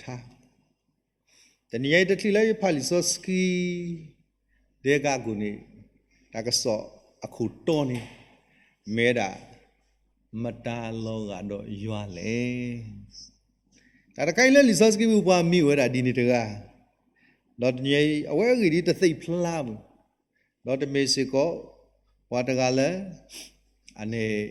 ထါ. တနံၤညါအံၤတချုးလၢယဖးလံာ်စီဆှံ ဒဲကါအကိာ်န့ၣ် တၢ်ကစီၣ်အခိၣ်တီန့ၣ် မ့ၢ်ဝဲဒၣ် မတၤလီၤဂာ်ဒီးယွၤလဲၣ်. တၢ်တခါအံၤလၢလံာ်စီဆှံပူၤပှၤမံၤအိၣ်ဝဲဒၣ်ဒ်န့ၣ်တဂၤ, ဒီးတနံၤညါအံၤ အဝဲအဂ့ၢ်ဒ်တသ့ၣ်ဖျါဘၣ် ဒီးတမ့ၢ်စ့ၢ်ကီး ပှၤတဂၤလၢ အန့ၣ်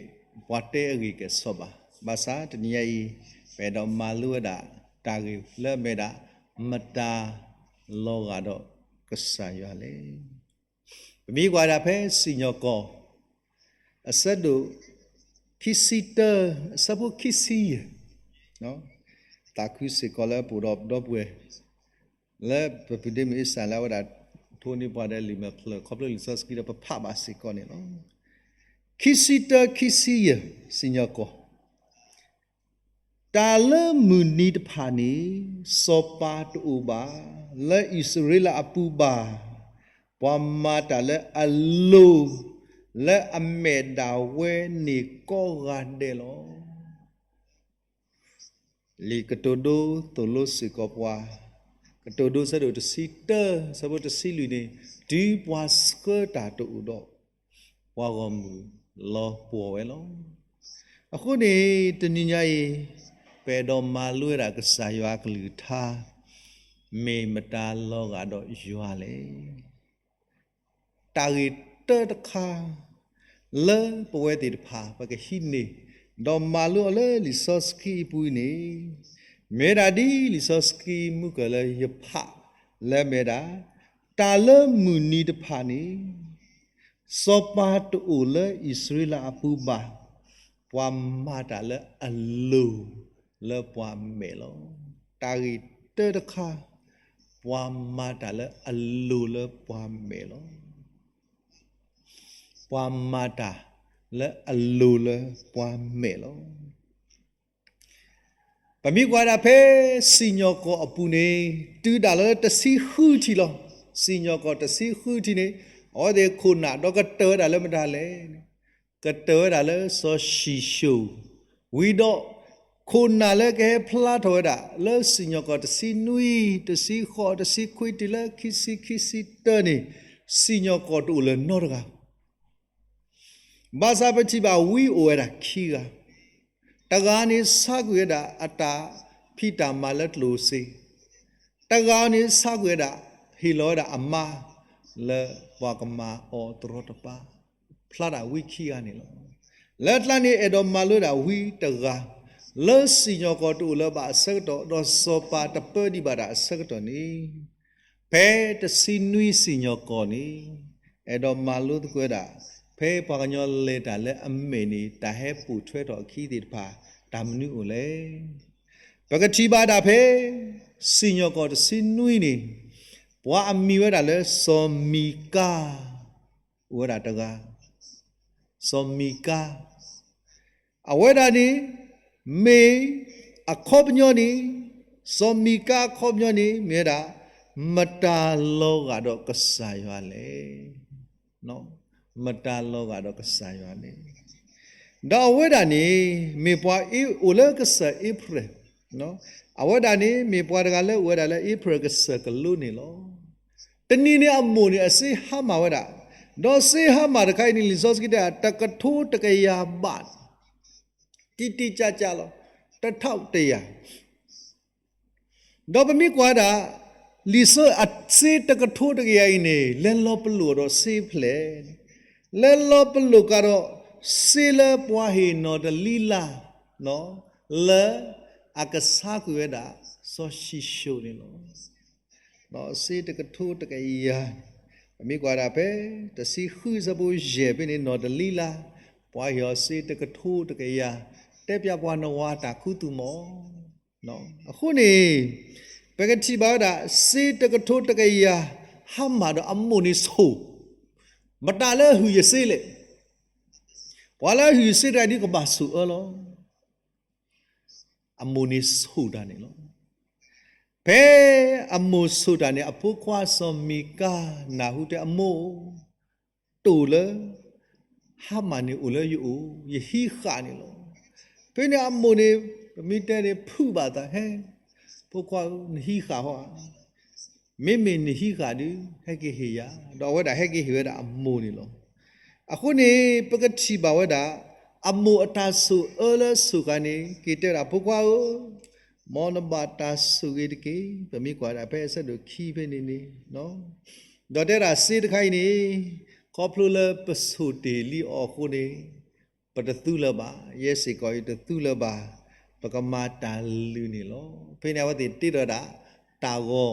ပှၤတဲအဂ့ၢ်ကဲၣ်ဆိးဘၣ်. ဘၣ်ဆၣ်တနံၤညါအံၤ ပအဲၣ်ဒိးမၤလိဝဲဒၣ်တၢ်ဂ့ၢ်လၢအမ့ၢ်ဝဲဒၣ် မတၤလီၤဂာ်ဒီးကစၢ်ယွၤလဲၣ်. ပမ့ၢ်ကွၢ်ဒၣ်ဖဲစံၣ်ညီၣ်ကွီၢ် အဆၢဒိၣ် ခံဆံတၢ အဆၢဖိခံဆံယဲၢ် သးခုစ့ၢ်ကီးလၢပအိၣ်ဒီးဒီပုၢ်ဝဲၢ် လၢပပုၢ်ဒ့မုၣ်အ့စၢ်လၢအဝဲဒၣ် ထိန့ၢ်ပှၤဒီးလံာ်မဲာ်ဖျၢၣ် ခီဖျိလံာ်စီဆှံဒီးပဖးဘၣ်စ့ၢ်ကီးန့ၣ်လီၤ. ခံဆံတၢ ခံဆံယဲၢ် စံၣ်ညီၣ်ကွီၢ် တၢ်လၢမုၢ်နံၤတဖၣ်န့ၣ် စီၤပၤတအိၣ်ဘၣ် လၢအံၣ်စရ့လးအပူၤဘၣ်. ပှၤမၤတၢ်လၢအလိၤ လၢအမဲာ်ဒၣ်ဝဲန့ၣ်ကိးဂၤဒဲးလီၤ. လံာ်ကတိၤဒိသိၣ်လိစ့ၢ်ကီးပှၤ, ကတိၤဒိဆၢဒိၣ်တဆံတၢ ဆၢဖိတဆံလွံၢ်န့ၣ် တုၤပှၤဆှၢတၢ်တအိၣ်ဒီး ပှၤဂီၢ်မုၢ်လီၤပှီၢ်ဝဲလီၤ. အဃိန့ၣ် တနံၤညါအံၤ ပအဲၣ်ဒိးမၤလိဝဲဒၣ်ကစၢ်ယွၤအကလုၢ်ကထါ မ့ၢ်မတၤလီၤဂာ်ဒီးယွၤလဲၣ်. တၢ်ဂ့ၢ်တၢတခါ လၢပဝဲသ့ၣ်တဖၣ် ပကဟံးန့ၢ် ဒီးမၤလိအီၤလၢလံာ်စီဆှံအပူၤအံၤန့ၣ် မ့ၢ်ဝဲဒၣ်ဒ်လံာ်စီဆှံမုၢ်ကၢၢ်လၢယဖး လၢအမ့ၢ်ဝဲဒၣ် တၢ်လၢမုၢ်နံၤတဖၣ်န့ၣ် စီၤပၤတအိၣ်လၢအံၣ်စရ့လးအပူၤဘၣ်, ပှၤမၤတၢ်လၢအလိၤလၢပှၤမဲာ်လီၤ. တၢ်ဂ့ၢ်တၢတခါ ပှၤမၤတၢ်လၢအလိၤလၢပှၤမဲာ်လီၤ. ပှၤမၤတၢ်လၢအလိၤလၢပှၤမဲာ်လီၤ. ပမ့ၢ်ကွၢ်ဒၣ်ဖဲစံၣ်ညီၣ်ကွီၢ်အပူၤန့ၣ် တုၤဒၣ်လၢတဆံဃုထံၣ်လီၤ. စံၣ်ညီၣ်ကွီၢ်တဆံဃုထံၣ်န့ၣ် အဝဲသ့ၣ်ခိၣ်နၢ်ဒီးကတၢၢ်ဝဲဒၣ်လၢမတၤလဲၣ်န့ၣ် ကတၢၢ်ဝဲဒၣ်လၢစီၤၡံၣ်ၡိၣ်, ဝံၤဒီး ခိၣ်နၢ်လၢကဟဲဖျါထီၣ်ဝဲဒၣ်လၢစံၣ်ညီၣ်ကွီၢ်တဆံနွံ, တဆံဃိး, တဆံခွံတုၤလၢခံဆံ, ခံဆံတၢန့ၣ် စံၣ်ညီၣ်ကွီၢ်တအိၣ်လၢၤနီတဂၤ ဘၣ်ဆၣ်ပထံၣ်ဘၣ်ဝံအိၣ်ဝဲဒၣ်ခံဂၤ, တဂၤန့ၣ်ဆါကွံာ်ဝဲဒၣ်အတၢ်ဖံးတၢ်မၤလၢကျိၣ်စ့, တဂၤန့ၣ်ဆါကွံာ်ဝဲဒၣ် ဟ့ၣ်လီၤဝဲဒၣ်အမါလၢပှၤကမၤအီၤတရီတပါ, ဖျါဒၣ်ဝံခံဂၤန့ၣ်လီၤ. လၢကျါန့ၣ်အဲၣ်ဒိးမၤလိဒၣ်ဝံတဂၤ လၢစံၣ်ညီၣ်ကွီၢ်တအိၣ်လၢၤဘၣ်အဆၢကတီၢ် ဒီးစီၤပၤတပၢဒံးဘၣ်တၢ်အဆၢကတီၢ်န့ၣ် ဖဲတဆံနွံစံၣ်ညီၣ်ကွီၢ်န့ၣ် အဲၣ်ဒိးမၤလိသကိးဝဲဒၣ် ဖဲပှၤကညီလဲၤတၢ်လၢအမဲာ်န့ၣ် တၢ်ဟဲပိာ်ထွဲထီၣ်အခံသ့ၣ်တဖၣ် တၢ်မနုၤအိၣ်လဲၣ်. ပကထံၣ်ဘၣ်ဒၣ်ဖဲ စံၣ်ညီၣ်ကွီၢ်တဆံနွံန့ၣ် ပှၤအမံၤဝဲဒၣ်လၢစီၤမံၤကါ အိၣ်ဝဲဒၣ်တဂၤ, စီၤမံၤကါ အဝဲဒၣ်န့ၣ် မ့ၢ်အခီပညီန့ၣ် စီၤမံၤကါအခီပညီန့ၣ် မ့ၢ်ဝဲဒၣ် မတၤလီၤဂာ်ဒီးကစၢ်ယွၤလဲၣ်. မတၤလီၤဂာ်ဒီးကစၢ်ယွၤန့ၣ် ဒီးအဝဲဒၣ်န့ၣ် မ့ၢ်ပှၤအိၣ်လၢကစၢၢ်အ့ဖြ့ၣ်, အဝဲဒၣ်န့ၣ် မ့ၢ်ပှၤတဂၤလၢအိၣ်ဝဲဒၣ်လၢအ့ဖြ့ၣ်ကစၢၢ်ကလိန့ၣ်လီၤ. တနံၤန့ၣ်အမိၢ်န့ၣ် အစ့ဟါမၢ်ဝဲဒၣ်, ဒီးစ့ဟါမၢ်တခါအံၤန့ၣ် လံာ်စီဆှံတဲ တကထိတကယၤဘး, တံတံကၢ်ကၢ်လီၤ, တထးတယၤ ဒီးပမ့ၢ်ကွၢ်ဒၣ် လံာ်စီဆှံအစ့တကထိတကယၤအံၤန့ၣ် လဲၤလီၤပလိာ်ဒီးစ့ဖျဲၣ်, လဲၤလီၤပလိာ်ကဒီး စ့လၢပှၤဟ့ၣ်နီၢ်တလံလါ လၢအကဆါကွံာ်ဝဲဒၣ် စီၤၡံၣ်ၡိၣ်န့ၣ်လီၤ. စ့တကထိတကယၤ, ပမ့ၢ်ကွၢ်ဒၣ်ဖဲ တဆံဃုဆၢဖိယဲၢ်ဖဲန့ၣ် နီၢ်တလံလါ ပှၤဟ့ၣ်အီၤစ့တကထိတကယၤ, တဲပျးပှၤနဝၤတၢ်ခူသူၣ်မီၢ် အဃိန့ၣ် ပကထံၣ်ဘၣ်ဝဲဒၣ် စ့တကထိတကယၤ ဟါမၢ်ဒီးအမိၢ်န့ၣ်ဆိၣ်, မတၤလၢအဟုၣ်ယစ့လဲၣ်, ပှၤလၢအဟုၣ်ယစ့တဂၤဒ်ကဘၣ်ဆိၣ်အၢလီၤ. အမိၢ်န့ၣ်ဆိၣ်တၢ်န့ၣ်လီၤ. ဖဲအမိၢ်ဆိၣ်တၢ်န့ၣ် အဖိခွါစီၤမံၤကါ နၢ်ဟူတဲအမိၢ် တိၢ်လၢ ဟါမၢ်န့ၣ်အိၣ်လၢယအိၣ် ယဟံးဃာ်န့ၣ်လီၤ. ဖဲန့ၣ်အမိၢ်န့ၣ် ပမ့ၢ်တဲန့ၣ် ဖုးဘၣ်သးဟဲ ဖိခွါဧၢ, နဟံးဃာ်ဟီဧါ. မ့မ့ၢ်နဟံးဃာ်ဒီး ဟဲက့ၤဟ့ၣ်ယၤ, ဒီးအဝဲဒၣ်ဟဲက့ၤဟ့ၣ်ဝဲဒၣ်အမိၢ်န့ၣ်လီၤ. အဃိန့ၣ် ပကထံၣ်ဘၣ်ဝဲဒၣ် အမိၢ်အတၢ်ဆိၣ်အၢလၢအဆိၣ်ဃာ်န့ၣ် က့ၤတဲဒၣ် ဖိခွါဧၢ, မ်နဘၣ်တၢ်ဆိၣ်ဂ့ၤတက့ၢ်. ပမ့ၢ်ကွၢ်ဒၣ်ဖဲအဆၢဒိၣ်ခံဖဲန့ၣ်န့ၣ် ဒီးတဲဒၣ်စ့တခါအံၤန့ၣ် ခီဖျိလၢပဆိၣ်တ့ၢ်လံအီၤအဃိန့ၣ် ပတသူလၢၤဘၣ်, ယဲစ့ၢ်ကီးအံၤတသူလၢၤဘၣ်, ပကမၤတၢ်လုၢ်န့ၣ်လီၤ. ဖဲန့ၣ်အဝဲသ့ၣ်တ့ထီၣ်ဒၣ်တၢ်ဂီၤ,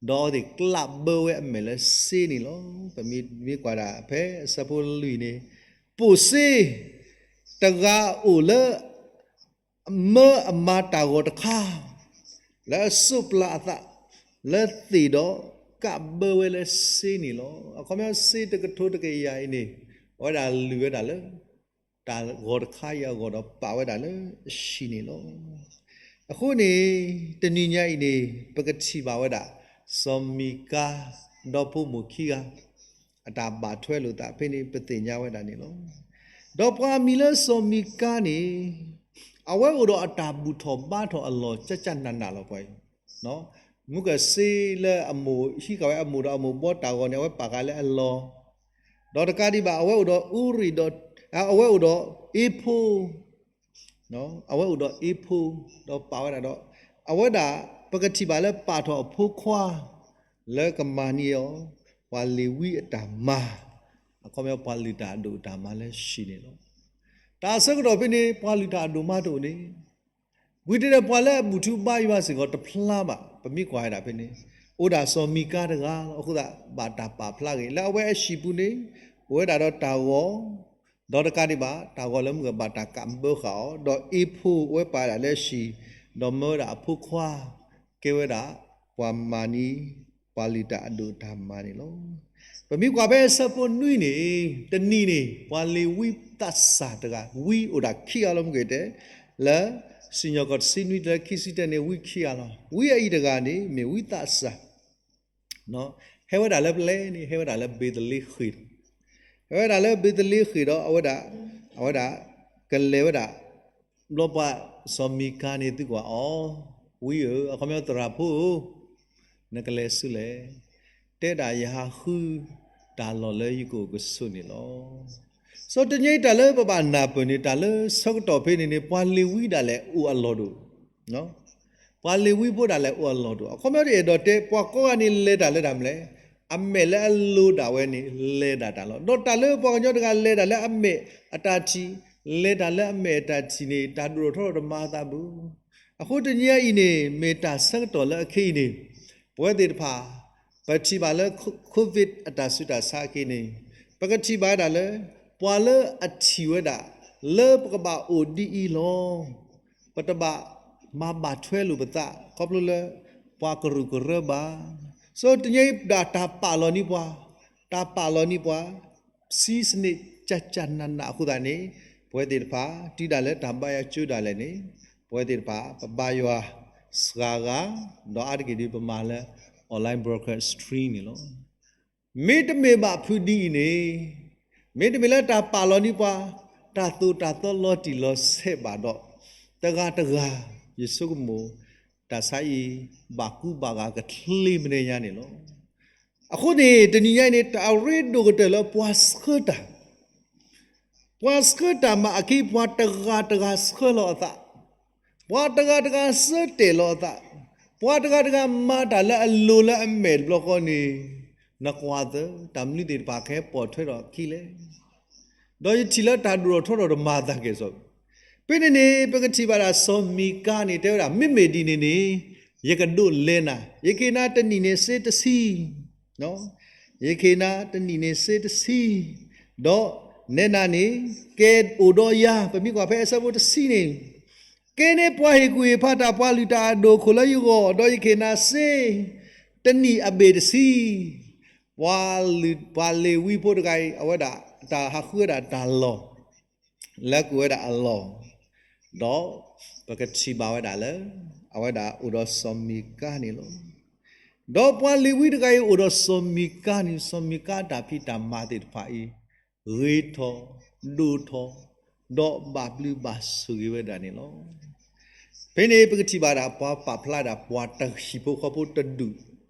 ဒီးအဝဲသ့ၣ်ကျးဘၢဝဲအမဲာ်လၢစ့န့ၣ်လီၤ. ပမ့ၢ်ကွၢ်ဒၣ်ဖဲအဆၢဖိလွံၢ်န့ၣ်, ပိာ်စ့ တဂၤအိၣ်လၢ မၢအမၤတၢ်ဂီၤတခါ လၢအစိးပျၢ်အသး လၢသ့ၣ်ဒီး ကးဘၢဝဲလၢစ့န့ၣ်လီၤ. အခီပညီစ့တကထိတကယၤအံၤန့ၣ် အဝဲဒၣ်လုၢ်ဝဲဒၣ်လၢ တၢ်ဂီၤတခါအံၤအဂီၢ်ဒီးပာ်ဝဲဒၣ်လၢအဟံၣ်န့ၣ်လီၤ. အဃိန့ၣ် တနံၤညါအံၤန့ၣ် ပကထံၣ်ဘၣ်ဝဲဒၣ် စီၤမံၤကါ ဒီဖိမိၢ်ခံဂၤ အတၢ်ဘၣ်ထွဲလိာ်သးဖဲန့ၣ် ပသ့ၣ်ညါဝဲဒၣ်န့ၣ်လီၤ. ဒီးပှၤအမံၤလၢစီၤမံၤကါန့ၣ် အဝဲအိၣ်ဒီးအတၢ်ဘူၣ်ထီၣ်ဘါထီၣ်အလီၢ် ကၠၢ်ကၠၢ်နးနးလီၤပှၤအံၤ, မုၢ်ကစ့လၢအမိၢ်ဟံးဃာ်ဝဲအမိၢ်ဒီးအမိၢ်ဘှီတၢ်ဂီၤန့ၣ် အဝဲပာ်ဃာ်လၢအလီၢ်, ဒီးတကးဒံးဘၣ် အဝဲအိၣ်ဒီးအူရံၣ်ဒီး အဝဲအိၣ်ဒီးအ့ဖိ အဝဲအိၣ်ဒီးအ့ဖိ ဒီးပာ်ဝဲဒၣ်ဒီး အဝဲဒၣ် ပကထံၣ်ဘၣ်လၢပာ်ထီၣ်အဖိခွါ လၢကမၤန့ၢ်အီၤ ပှၤလ့ၤဝံအတၢ်မၤ, အခီပညီပှၤလုၢ်တၢ်အဒိၣ်အတၢ်မၤလၢဟံၣ်န့ၣ်လီၤ. တၢ်ဆၢကတီၢ်ဖဲန့ၣ် ပှၤလုၢ်တၢ်အဒိၣ်မၤတအိၣ်န့ၣ် ဝံၤတ့ၢ်ဒီးပှၤလၢအဘူၣ်ထီၣ်ဘါယွၤစ့ၢ်ကီးတဖျါဘၣ်, ပမ့ၢ်ကွၢ်ဝဲဒၣ်ဖဲန့ၣ် အိၣ်ဒၣ်စီၤမံၤကါတဂၤလီၤ. အဃိသတး ဘၣ်တၢ်ပာ်ဖျါဂ့ၤ လၢအဝဲအဟံၣ်ပူၤန့ၣ် အိၣ်ဝဲဒၣ်ဒီးတၢ်ဂီၤ, ဒီးတကးဒံးဘၣ် တၢ်ဂီၤလၢမုၢ်ကဘၣ်တၢ်ကးဘၢဃာ်အီၤ, ဒီးအ့ဖိအဝဲပာ်ဝဲဒၣ်လၢဟံၣ်, ဒီးမၢဝဲဒၣ်အဖိခွါ ကဲဝဲဒၣ် ပှၤမၤန့ၢ် ပှၤလုၢ်တၢ်အဒိၣ်တၢ်မၤန့ၣ်လီၤ. ပမ့ၢ်ကွၢ်ဖဲအဆၢဖိနွံန့ၣ် တနံၤန့ၣ် ပှၤလ့ၤဝံသးစၢ်တဂၤ ဝံအိၣ်ဒၣ်ခံဂၤလီၤ မ့ၢ်ကတဲ, လၢ စံၣ်ညီၣ်ကွီၢ်တဆံနွံတုၤလၢခံဆံတၢန့ၣ် ဝံခံဂၤလီၤ. ဝံအအံၤတဂၤန့ၣ် မ့ၢ်ဝံသးစၢ် ဟဲဝဲဒၣ်လၢပျဲန့ၣ် ဟဲဝဲဒၣ်လၢဘ့းသလ့ဃ့ၣ်ဒီး, ဟဲဝဲဒၣ်လၢဘ့းသလ့ဃ့ၣ်ဒီး အဝဲဒၣ် အဝဲဒၣ် ကလဲၤဝဲဒၣ် ဘျီပှၤစီၤမံၤကါန့ၣ်သုကွၢ်အီၤ, ဝံဧၢ, အခီပညီသရၣ်ဖိဧၢ, နကလဲၤဆူလဲၣ်, တဲဒၣ်ယဟးဃုတၢ်လီၢ်လၢယကအိၣ်ကဆိးန့ၣ်လီၤ. စီၤတနံၤအံၤတၢ်လၢပဘၣ်နၢ်ပၢၢ်န့ၣ် တၢ်လၢဆၢကတီၢ်ဖဲန့ၣ်န့ၣ် ပှၤလ့ၤဝံဒၣ်လဲာ်အိၣ်အလီၢ်ဒိၣ် ပှၤလ့ၤဝံဖိဒၣ်လဲာ်အိၣ်အလီၢ်ဒိၣ်, အခီပညီဒ်အဲၣ်ဒိးတဲ ပှၤကိးဂၤန့ၣ်လဲၤတၢ်လၢတၢ်မနုၤလဲၣ်, အမဲာ်လၢအလိၤဒၣ်ဝဲန့ၣ် လဲၤဒၣ်တၢ်လီၤ. ဒီးတၢ်လၢပှၤကညီတဂၤလဲၤတၢ်လၢအမဲာ်အတၢ်ထံၣ်, လဲၤတၢ်လၢအမဲာ်အတၢ်ထံၣ်န့ၣ် တၢ်ဒိၣ်ထီၣ်ထီထီၣ်တမၤအသးဘၣ်. အဃိတနံၤအံၤန့ၣ် မ့ၢ်တၢ်ဆၢကတီၢ်လၢအခဲအံၤန့ၣ် ပဝဲသ့ၣ်တဖၣ် ပထံၣ်ဘၣ်လၢ COVID အတၢ်ဆူးတၢ်ဆါအခဲအံၤန့ၣ် ပကထံၣ်ဘၣ်ဝဲဒၣ်လၢ ပှၤလၢအထံၣ်ဝဲဒၣ် လၢပကဘၣ်အိၣ်ဒ်အံၤလီၤ. ပတဘၣ်မၤဘၣ်ထွဲလိာ်ပသး ခီဖျိလၢ ပှၤကရူၢ်ကရၢဘၣ်. စီၤတနံၤအံၤဒၣ်တၢ်ပာ်လီၤန့ၢ်ပှၤ, တၢ်ပာ်လီၤန့ၢ်ပှၤ စံစနံးကၠၢ်ကၠၢ်နးနးအဃိသတးန့ၣ် ပဝဲသ့ၣ်တဖၣ် တုၤဒၣ်လၢတၢ်ဘါယွၤကၠိဒၣ်လဲာ်န့ၣ် ပဝဲသ့ၣ်တဖၣ် ပဘါယွၤစှၤဂၤ, ဒီးအါတက့ၢ်ဒ်ပမၤလၢ online broadcast stream န့ၣ်လီၤ. မ့တမ့ၢ်ဘၣ်ဖုးဒ်အံၤန့ၣ်, မ့တမ့ၢ်လၢတၢ်ပာ်လီၤန့ၢ်ပှၤ တၢ်သိၣ်တၢ်သီလီၤတံၢ်လီၤဆဲးဘၣ်ဒီး တဂၤတဂၤ ယဆိကမိၣ် တၢ်ဆါအံၤ ဘၣ်ကူဘၣ်ဂာ်ကချ့မနုၤညါန့ၣ်လီၤ. အဃိန့ၣ် တနံၤညါအံၤန့ၣ် တၢ်အရ့ဒိၣ်ကတၢၢ်လၢပှၤဆှၢတၢ် ပှၤဆှၢတၢ်မၤအခံ ပှၤတဂၤတဂၤဆှၢလီၤအသး, ပှၤတဂၤတဂၤဆၢတဲာ်လီၤအသး, ပှၤတဂၤတဂၤမၤတၢ်လၢအလိၤလၢအမဲာ်တဘျီဃီန့ၣ်, နကွၢ်သၢ တၢ်မနုၤသ့ၣ်တဖၣ်ကဟဲပိာ်ထွဲထီၣ်အခံလဲၣ်. ဒီးယထံၣ်လၢတၢ်ဒိၣ်ထီၣ်ထီထီၣ်တမၤအသးကဲၣ်ဆိး, ဖဲန့ၣ်န့ၣ် ပကထံၣ်ဘၣ်ဒၣ်စီၤမံၤကါန့ၣ် တဲဝဲဒၣ် မ့မ့ၢ်ဒ်န့ၣ်န့ၣ် ယကဒိးလဲနၤ, ယကဟ့ၣ်နၤတနံၣ်န့ၣ်စ့တဆံ ယကဟ့ၣ်နၤတနံၣ်န့ၣ်စ့တဆံ, ဒီးနဲနၤန့ၣ် ကဲအိၣ်ဒီးယၤ, ပမ့ၢ်ကွၢ်ဖဲအဆၢဖိတဆံန့ၣ်, ကဲန့ၢ်ပှၤဟ့ၣ်ကူၣ်ဟ့ၣ်ဖးတၢ် ပှၤလုၢ်တၢ်အဒိၣ်ခိၣ်လၢယဂီၢ်, ဒီးယကဟ့ၣ်နၤစ့ တနံၣ်အဘ့ၣ်တဆံ, ပှၤလုၢ် ပှၤလ့ၤဝံဖိတဂၤအံၤ အဝဲဒၣ်တၢ်ဟးဃုဝဲဒၣ်တၢ်လီၢ် လၢကွံာ်ဝဲဒၣ်အလီၢ်, ဒီးပကထံၣ်ဘၣ်ဝဲဒၣ်လၢ အဝဲဒၣ်အိၣ်ဒီးစီၤမံၤကါန့ၣ်လီၤ. ဒီးပှၤလ့ၤဝံတဂၤအံၤအိၣ်ဒီးစီၤမံၤကါန့ၣ် စီၤမံၤကါတၢ်ဖံးတၢ်မၤသ့ၣ်တဖၣ်အံၤ ဂ့ၤထီၣ်, ဒိၣ်ထီၣ်, ဒီးဘၣ်ဘျုးဘၣ်ဆိၣ်ဂ့ၤဝဲဒၣ်န့ၣ်လီၤ. ဖဲန့ၣ်ပကထံၣ်ဘၣ်ဒၣ် ပှၤပာ်ဖျါဒၣ်ပှၤတဟံၣ်ဖိဃီဖိတဒူၣ်,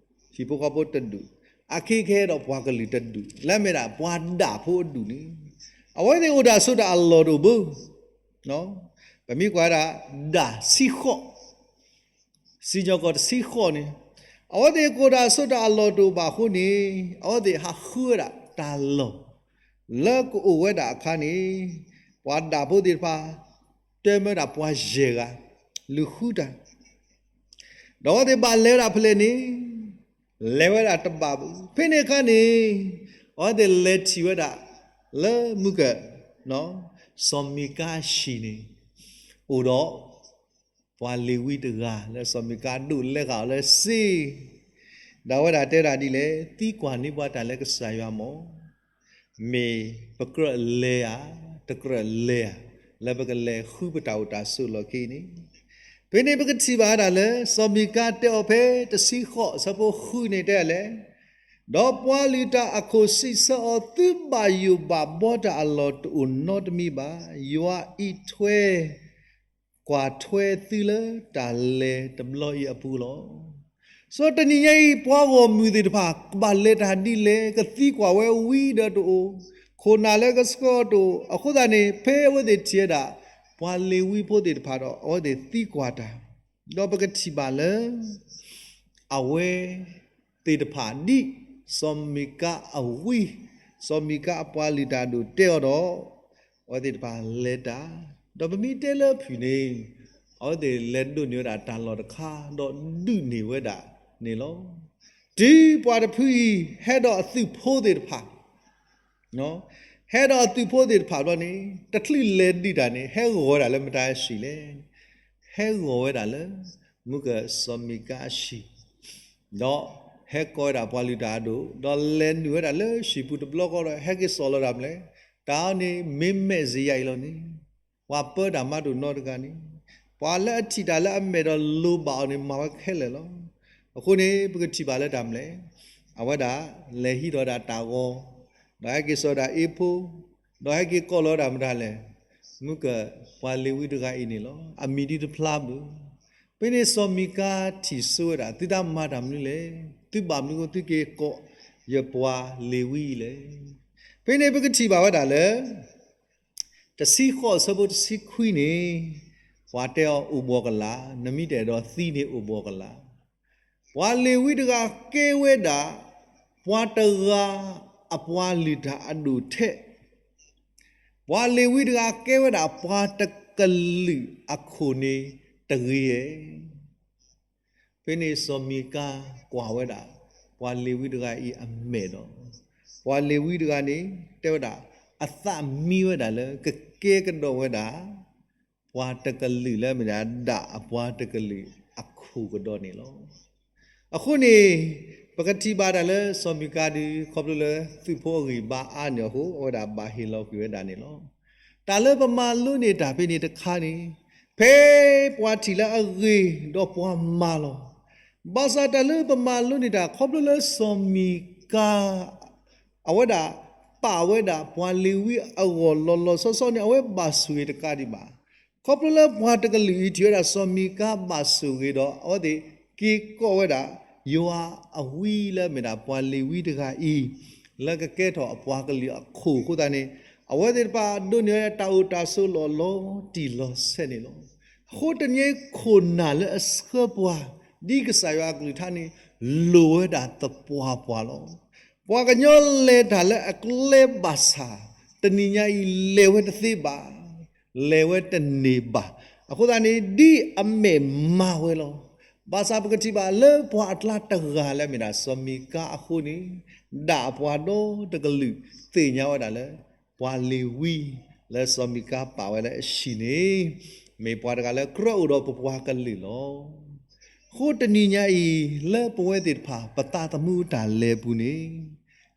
ဟံၣ်ဖိဃီဖိတဒူၣ်, အခဲအံၤကဟဲဒီးပှၤကလုာ်တဒူၣ် လၢအမ့ၢ်ဒၣ်ပှၤဒၣ်ဖိအဒူၣ်န့ၣ်, အဝဲသ့ၣ်အိၣ်တၢ်ဆိးတၢ်အလီၢ်တအိၣ်ဘၣ်, ပမ့ၢ်ကွၢ်ဒၣ် ဒၣ်ဆံဃိး, စံၣ်ညီၣ်ကွီၢ်တဆံဃိးန့ၣ်, အဝဲသ့ၣ်ကအိၣ်တၢ်ဆိးတၢ်အလီၢ်တအိၣ်ဘၣ်အဃိန့ၣ်, အဝဲသ့ၣ်ဟးဃုဝဲဒၣ်တၢ်လီၢ် လၢကအိၣ်ဝဲဒၣ်အခါန့ၣ်, ပှၤဒၣ်ဖိသ့ၣ်တဖၣ် တၢမၢဒၣ်ပှၤယဲၢ်ဂၤ, လူၤဃုတၢ် ဒီးအဝဲသ့ၣ်ဘၣ်လဲၤဝဲဒၣ်ဖဲလဲၣ်န့ၣ်, လဲၤဝဲဒၣ်တဘၣ်ဘၣ်. ဖဲန့ၣ်အခါန့ၣ်, အဝဲသ့ၣ်လဲၤထံၣ်ဝဲဒၣ် လၢမုၢ်ကၢၢ်, စီၤမံကၤအဟံၣ်န့ၣ်, အိၣ်ဒီး ပှၤလ့ၤဝံတဂၤလၢစီၤမံကၤဒိးလဲဃာ်အီၤလၢစ့, ဒီးအဝဲဒၣ်တဲဒၣ်ဒ်လဲၣ်, သံကွၢ်န့ၢ်ပှၤတၢ်လၢကစၢ်ယွၤမၢ် မ့ၢ်ပကြၢးလဲၤဧါ, တကြၢးလဲၤဧါ, လၢပကလဲၤဃုပတၢ်အိၣ်တၢ်ဆိးလီၢ်ခံန့ၣ်, ဖဲန့ၣ်ပကထံၣ်ဘၣ်ဝဲဒၣ်လၢ စီၤမံကၤတဲအီၤဖဲတဆံဃိး အဆၢဖိဃုန့ၣ်တဲဒ်လဲၣ်, ဒီးပှၤလုၢ်တၢ်အခိၣ်စံးဆၢအီၤ, သုဘၣ်ယိၣ်ဘၣ်ဘီတၢ်အလီၢ်တအိၣ်နီတမံၤဘၣ်. ယွၤအံးထွဲ ကွၢ်ထွဲသုလၢတၢ်လဲၤတဘျီအံၤအပူၤလီၤ. စီၤတနံၤညါအံၤ ပှၤဂီၢ်မုၢ်သ့ၣ်တဖၣ် ကဘၣ်လဲၤတၢ်ဒ်လဲၣ်, ကသံကွၢ်ဝဲဝံဒီးတအိၣ်, ခိၣ်နၢ်လၢကဆှၢအီၤတအိၣ်, အဃိသတးန့ၣ် ဖဲအဝဲသ့ၣ်ထံၣ်ဝဲဒၣ် ပှၤလ့ၤဝံဖိသ့ၣ်တဖၣ်ဒီး အဝဲသ့ၣ်သံကွၢ်တၢ်, ဒီးပကထံၣ်ဘၣ်လၢ အဝဲသ့ၣ်တဖၣ်ဒ် စီၤမံကၤအဝံ, စီၤမံကၤအပှၤလုၢ်တၢ်အဒိၣ်တဲအီၤဒီး, အဝဲသ့ၣ်တဖၣ်လဲၤတၢ်, ဒီးပမ့ၢ်တဲလၢအဖုၣ်န့ၣ်, အဝဲသ့ၣ်လဲၤဒိးန့ၢ်ဝဲဒၣ်တၢ်လီၢ်တခါ ဒီးဒုးန့ၢ်ဝဲဒၣ်န့ၣ်လီၤ. တုၤပှၤတဖုအံၤ ဟဲဒီးအသုးဖိသ့ၣ်တဖၣ် ဟဲဒီးအသုးဖိသ့ၣ်တဖၣ်ဘျီန့ၣ်, တချုးလဲၤဒုးတၢ်န့ၣ် ဟဲဂီၤဝဲဒၣ်လၢမတၤအဟံၣ်လဲၣ်. ဟဲဂီၤဝဲဒၣ်လၢ မုၢ်ကၢၢ်စီၤမံကၤအဟံၣ်, ဒီးဟဲကိးဝဲဒၣ်ပှၤလုၢ်တၢ်အဒိၣ်, ဒီးလဲၤနုာ်ဝဲဒၣ်လၢဟံၣ်ပူၤတဘျီဃီဒီး ဟဲက့ၤစိာ်လီၤတၢ်မနုၤလဲၣ်, တၢ်အီၤန့ၣ် မ့မ့ၢ်စ့ယၤအံၤလီၤန့ၣ်, ပှၤပၢတၢ်မၤဒိၣ်နီတဂၤန့ၣ်, ပှၤလၢအထံၣ်တၢ်လၢအမဲာ်ဒီးလိၣ်ဘၣ်အီၤန့ၣ် မၤဝဲခဲလၢာ်လီၤ. အဃိန့ၣ် ပကထံၣ်ဘၣ်လၢတၢ်မနုၤလဲၣ်, အဝဲဒၣ်လဲၤဟံးထီၣ်ဝဲဒၣ်တၢ်ဂီၤ, ဒီးဟဲက့ၤစိာ်ဒၣ်အ့ဖိ, ဒီးဟဲက့ၤကိးလီၤဝဲဒၣ်မတၤလဲၣ်, မုၢ်ကၢၢ်ပှၤလ့ၤဝံတဂၤအံၤန့ၣ်လီၤ. အမံၤဒ်တဖျါဘၣ်. ဖဲန့ၣ်စီၤမံကၤထံၣ်ဆိဝဲဒၣ်, သုတၢ်မၤတၢ်မနုၤလဲၣ်, သုဘၣ်မနုၤအဃိသုက့ၤကိးယပှၤလ့ၤဝံအံၤလဲၣ်. ဖဲန့ၣ်ပကထံၣ်ဘၣ်ဝဲဒၣ်လၢ တဆံဃိးအဆၢဖိတဆံခွံန့ၣ်, ပှၤတဲအီၤအိၣ်ဘှီၣ်ကလာ်, နမ့ၢ်တအဲၣ်ဒိးသံန့ၣ်အိၣ်ဘှီၣ်ကလာ်. ပှၤလ့ၤဝံတဂၤကဲဝဲဒၣ် ပှၤတဂၤအပှၤလုၢ်တၢ်အဒိၣ်ထဲ, ပှၤလ့ၤဝံတဂၤကဲဝဲဒၣ်ပှၤတကလုာ်အခိၣ်န့ၣ်တဂ့ၤဧါ. ဖဲန့ၣ်စီၤမံကၤကွၢ်ဝဲဒၣ် ပှၤလ့ၤဝံတဂၤအံၤအမဲာ်ဒီး, ပှၤလ့ၤဝံတဂၤန့ၣ် တဲဝဲဒၣ် အသးမံဝဲဒၣ်လၢကကဲကဒီးဝဲဒၣ် ပှၤတကလုာ်လၢအမ့ၢ်ဒၣ်ဒၣ်အပှၤတကလုာ်အခိၣ်ကဒီးန့ၣ်လီၤ. အဃိန့ၣ် ပကထံၣ်ဘၣ်တၢ်လၢစီၤမံကၤဒုး ခီဖျိလၢသုးဖိအဂံၢ်ဘါအါန့ၢ်အီၤအဃိ အဝဲဒၣ်ဘၣ်ဟ့ၣ်လီၤကွံာ်ဝဲဒၣ်န့ၣ်လီၤ. တၢ်လၢပမၤလိန့ၢ်တၢ်ဖဲန့ၣ်တခါန့ၣ်, ဖဲပှၤထံၣ်လၢအဂ့ၤဒီးပှၤမၤလီၤ. ဘၣ်ဆၣ်တၢ်လၢပမၤလိန့ၢ်တၢ် ခီဖျိလၢစီၤမံကၤ အဝဲဒၣ်ပာ်ဝဲဒၣ်ပှၤလ့ၤဝံအဂီၢ်လီၤလီၤဆီဆီန့ၣ် အဝဲဘၣ်ဆိၣ်ဂ့ၤတကးဒံးဘၣ်. ခီဖျိလၢပှၤတကလုာ်အံၤထံၣ်ဝဲဒၣ်စီၤမံကၤဘၣ်ဆိၣ်ဂ့ၤဒီး အဝဲသ့ၣ်က့ၤကိးဝဲဒၣ် ယွၤအဝံလၢအမ့ၢ်ဒၣ်ပှၤလ့ၤဝံတဂၤအံၤ လၢကကဲထီၣ်အပှၤကလုာ်အခိၣ်အဃိသတးန့ၣ်, အဝဲသ့ၣ်တဖၣ်ဒိးန့ၢ်ဝဲဒၣ်တၢ်အိၣ်တၢ်ဆိးလီၤလီၤတံၢ်လီၤဆဲးန့ၣ်လီၤ. အဃိတနံၤအံၤခိၣ်နၢ်လၢအဆှၢပှၤ ဒ်ကစၢ်ယွၤအကလုၢ်ကထါန့ၣ် လိၣ်ဝဲဒၣ်သပှၢ်ပှၢ်လီၤ. ပှၤကညီလဲၤတၢ်လၢအကျဲဘၣ်ဆၣ်, တနံၤညါအံၤလဲၤဝဲတသ့ဘၣ်, လဲၤဝဲတန့ၢ်ဘၣ်. အဃိသတးန့ၣ် ဒ်အမဲာ်မၤဝဲလီၤ. ဘၣ်ဆၣ်ပကထံၣ်ဘၣ်လၢပှၤအကျါတဂၤလၢအမ့ၢ်ဒၣ်စီၤမံကၤအဃိန့ၣ်, ဒၣ်အပှၤဒီတကလုာ်သ့ၣ်ညါဝဲဒၣ်လၢ ပှၤလ့ၤဝံ လၢစီၤမံကၤပာ်ဝဲလၢအဟံၣ်န့ၣ် မ့ၢ်ပှၤတဂၤလၢကြၢးအိၣ်ဒီးပပှၤကလုာ်လီၤ. အဃိတနံၤညါအံၤ လၢပဝဲသ့ၣ်တဖၣ် ပသးသမူတၢ်လဲၤပူၤန့ၣ်,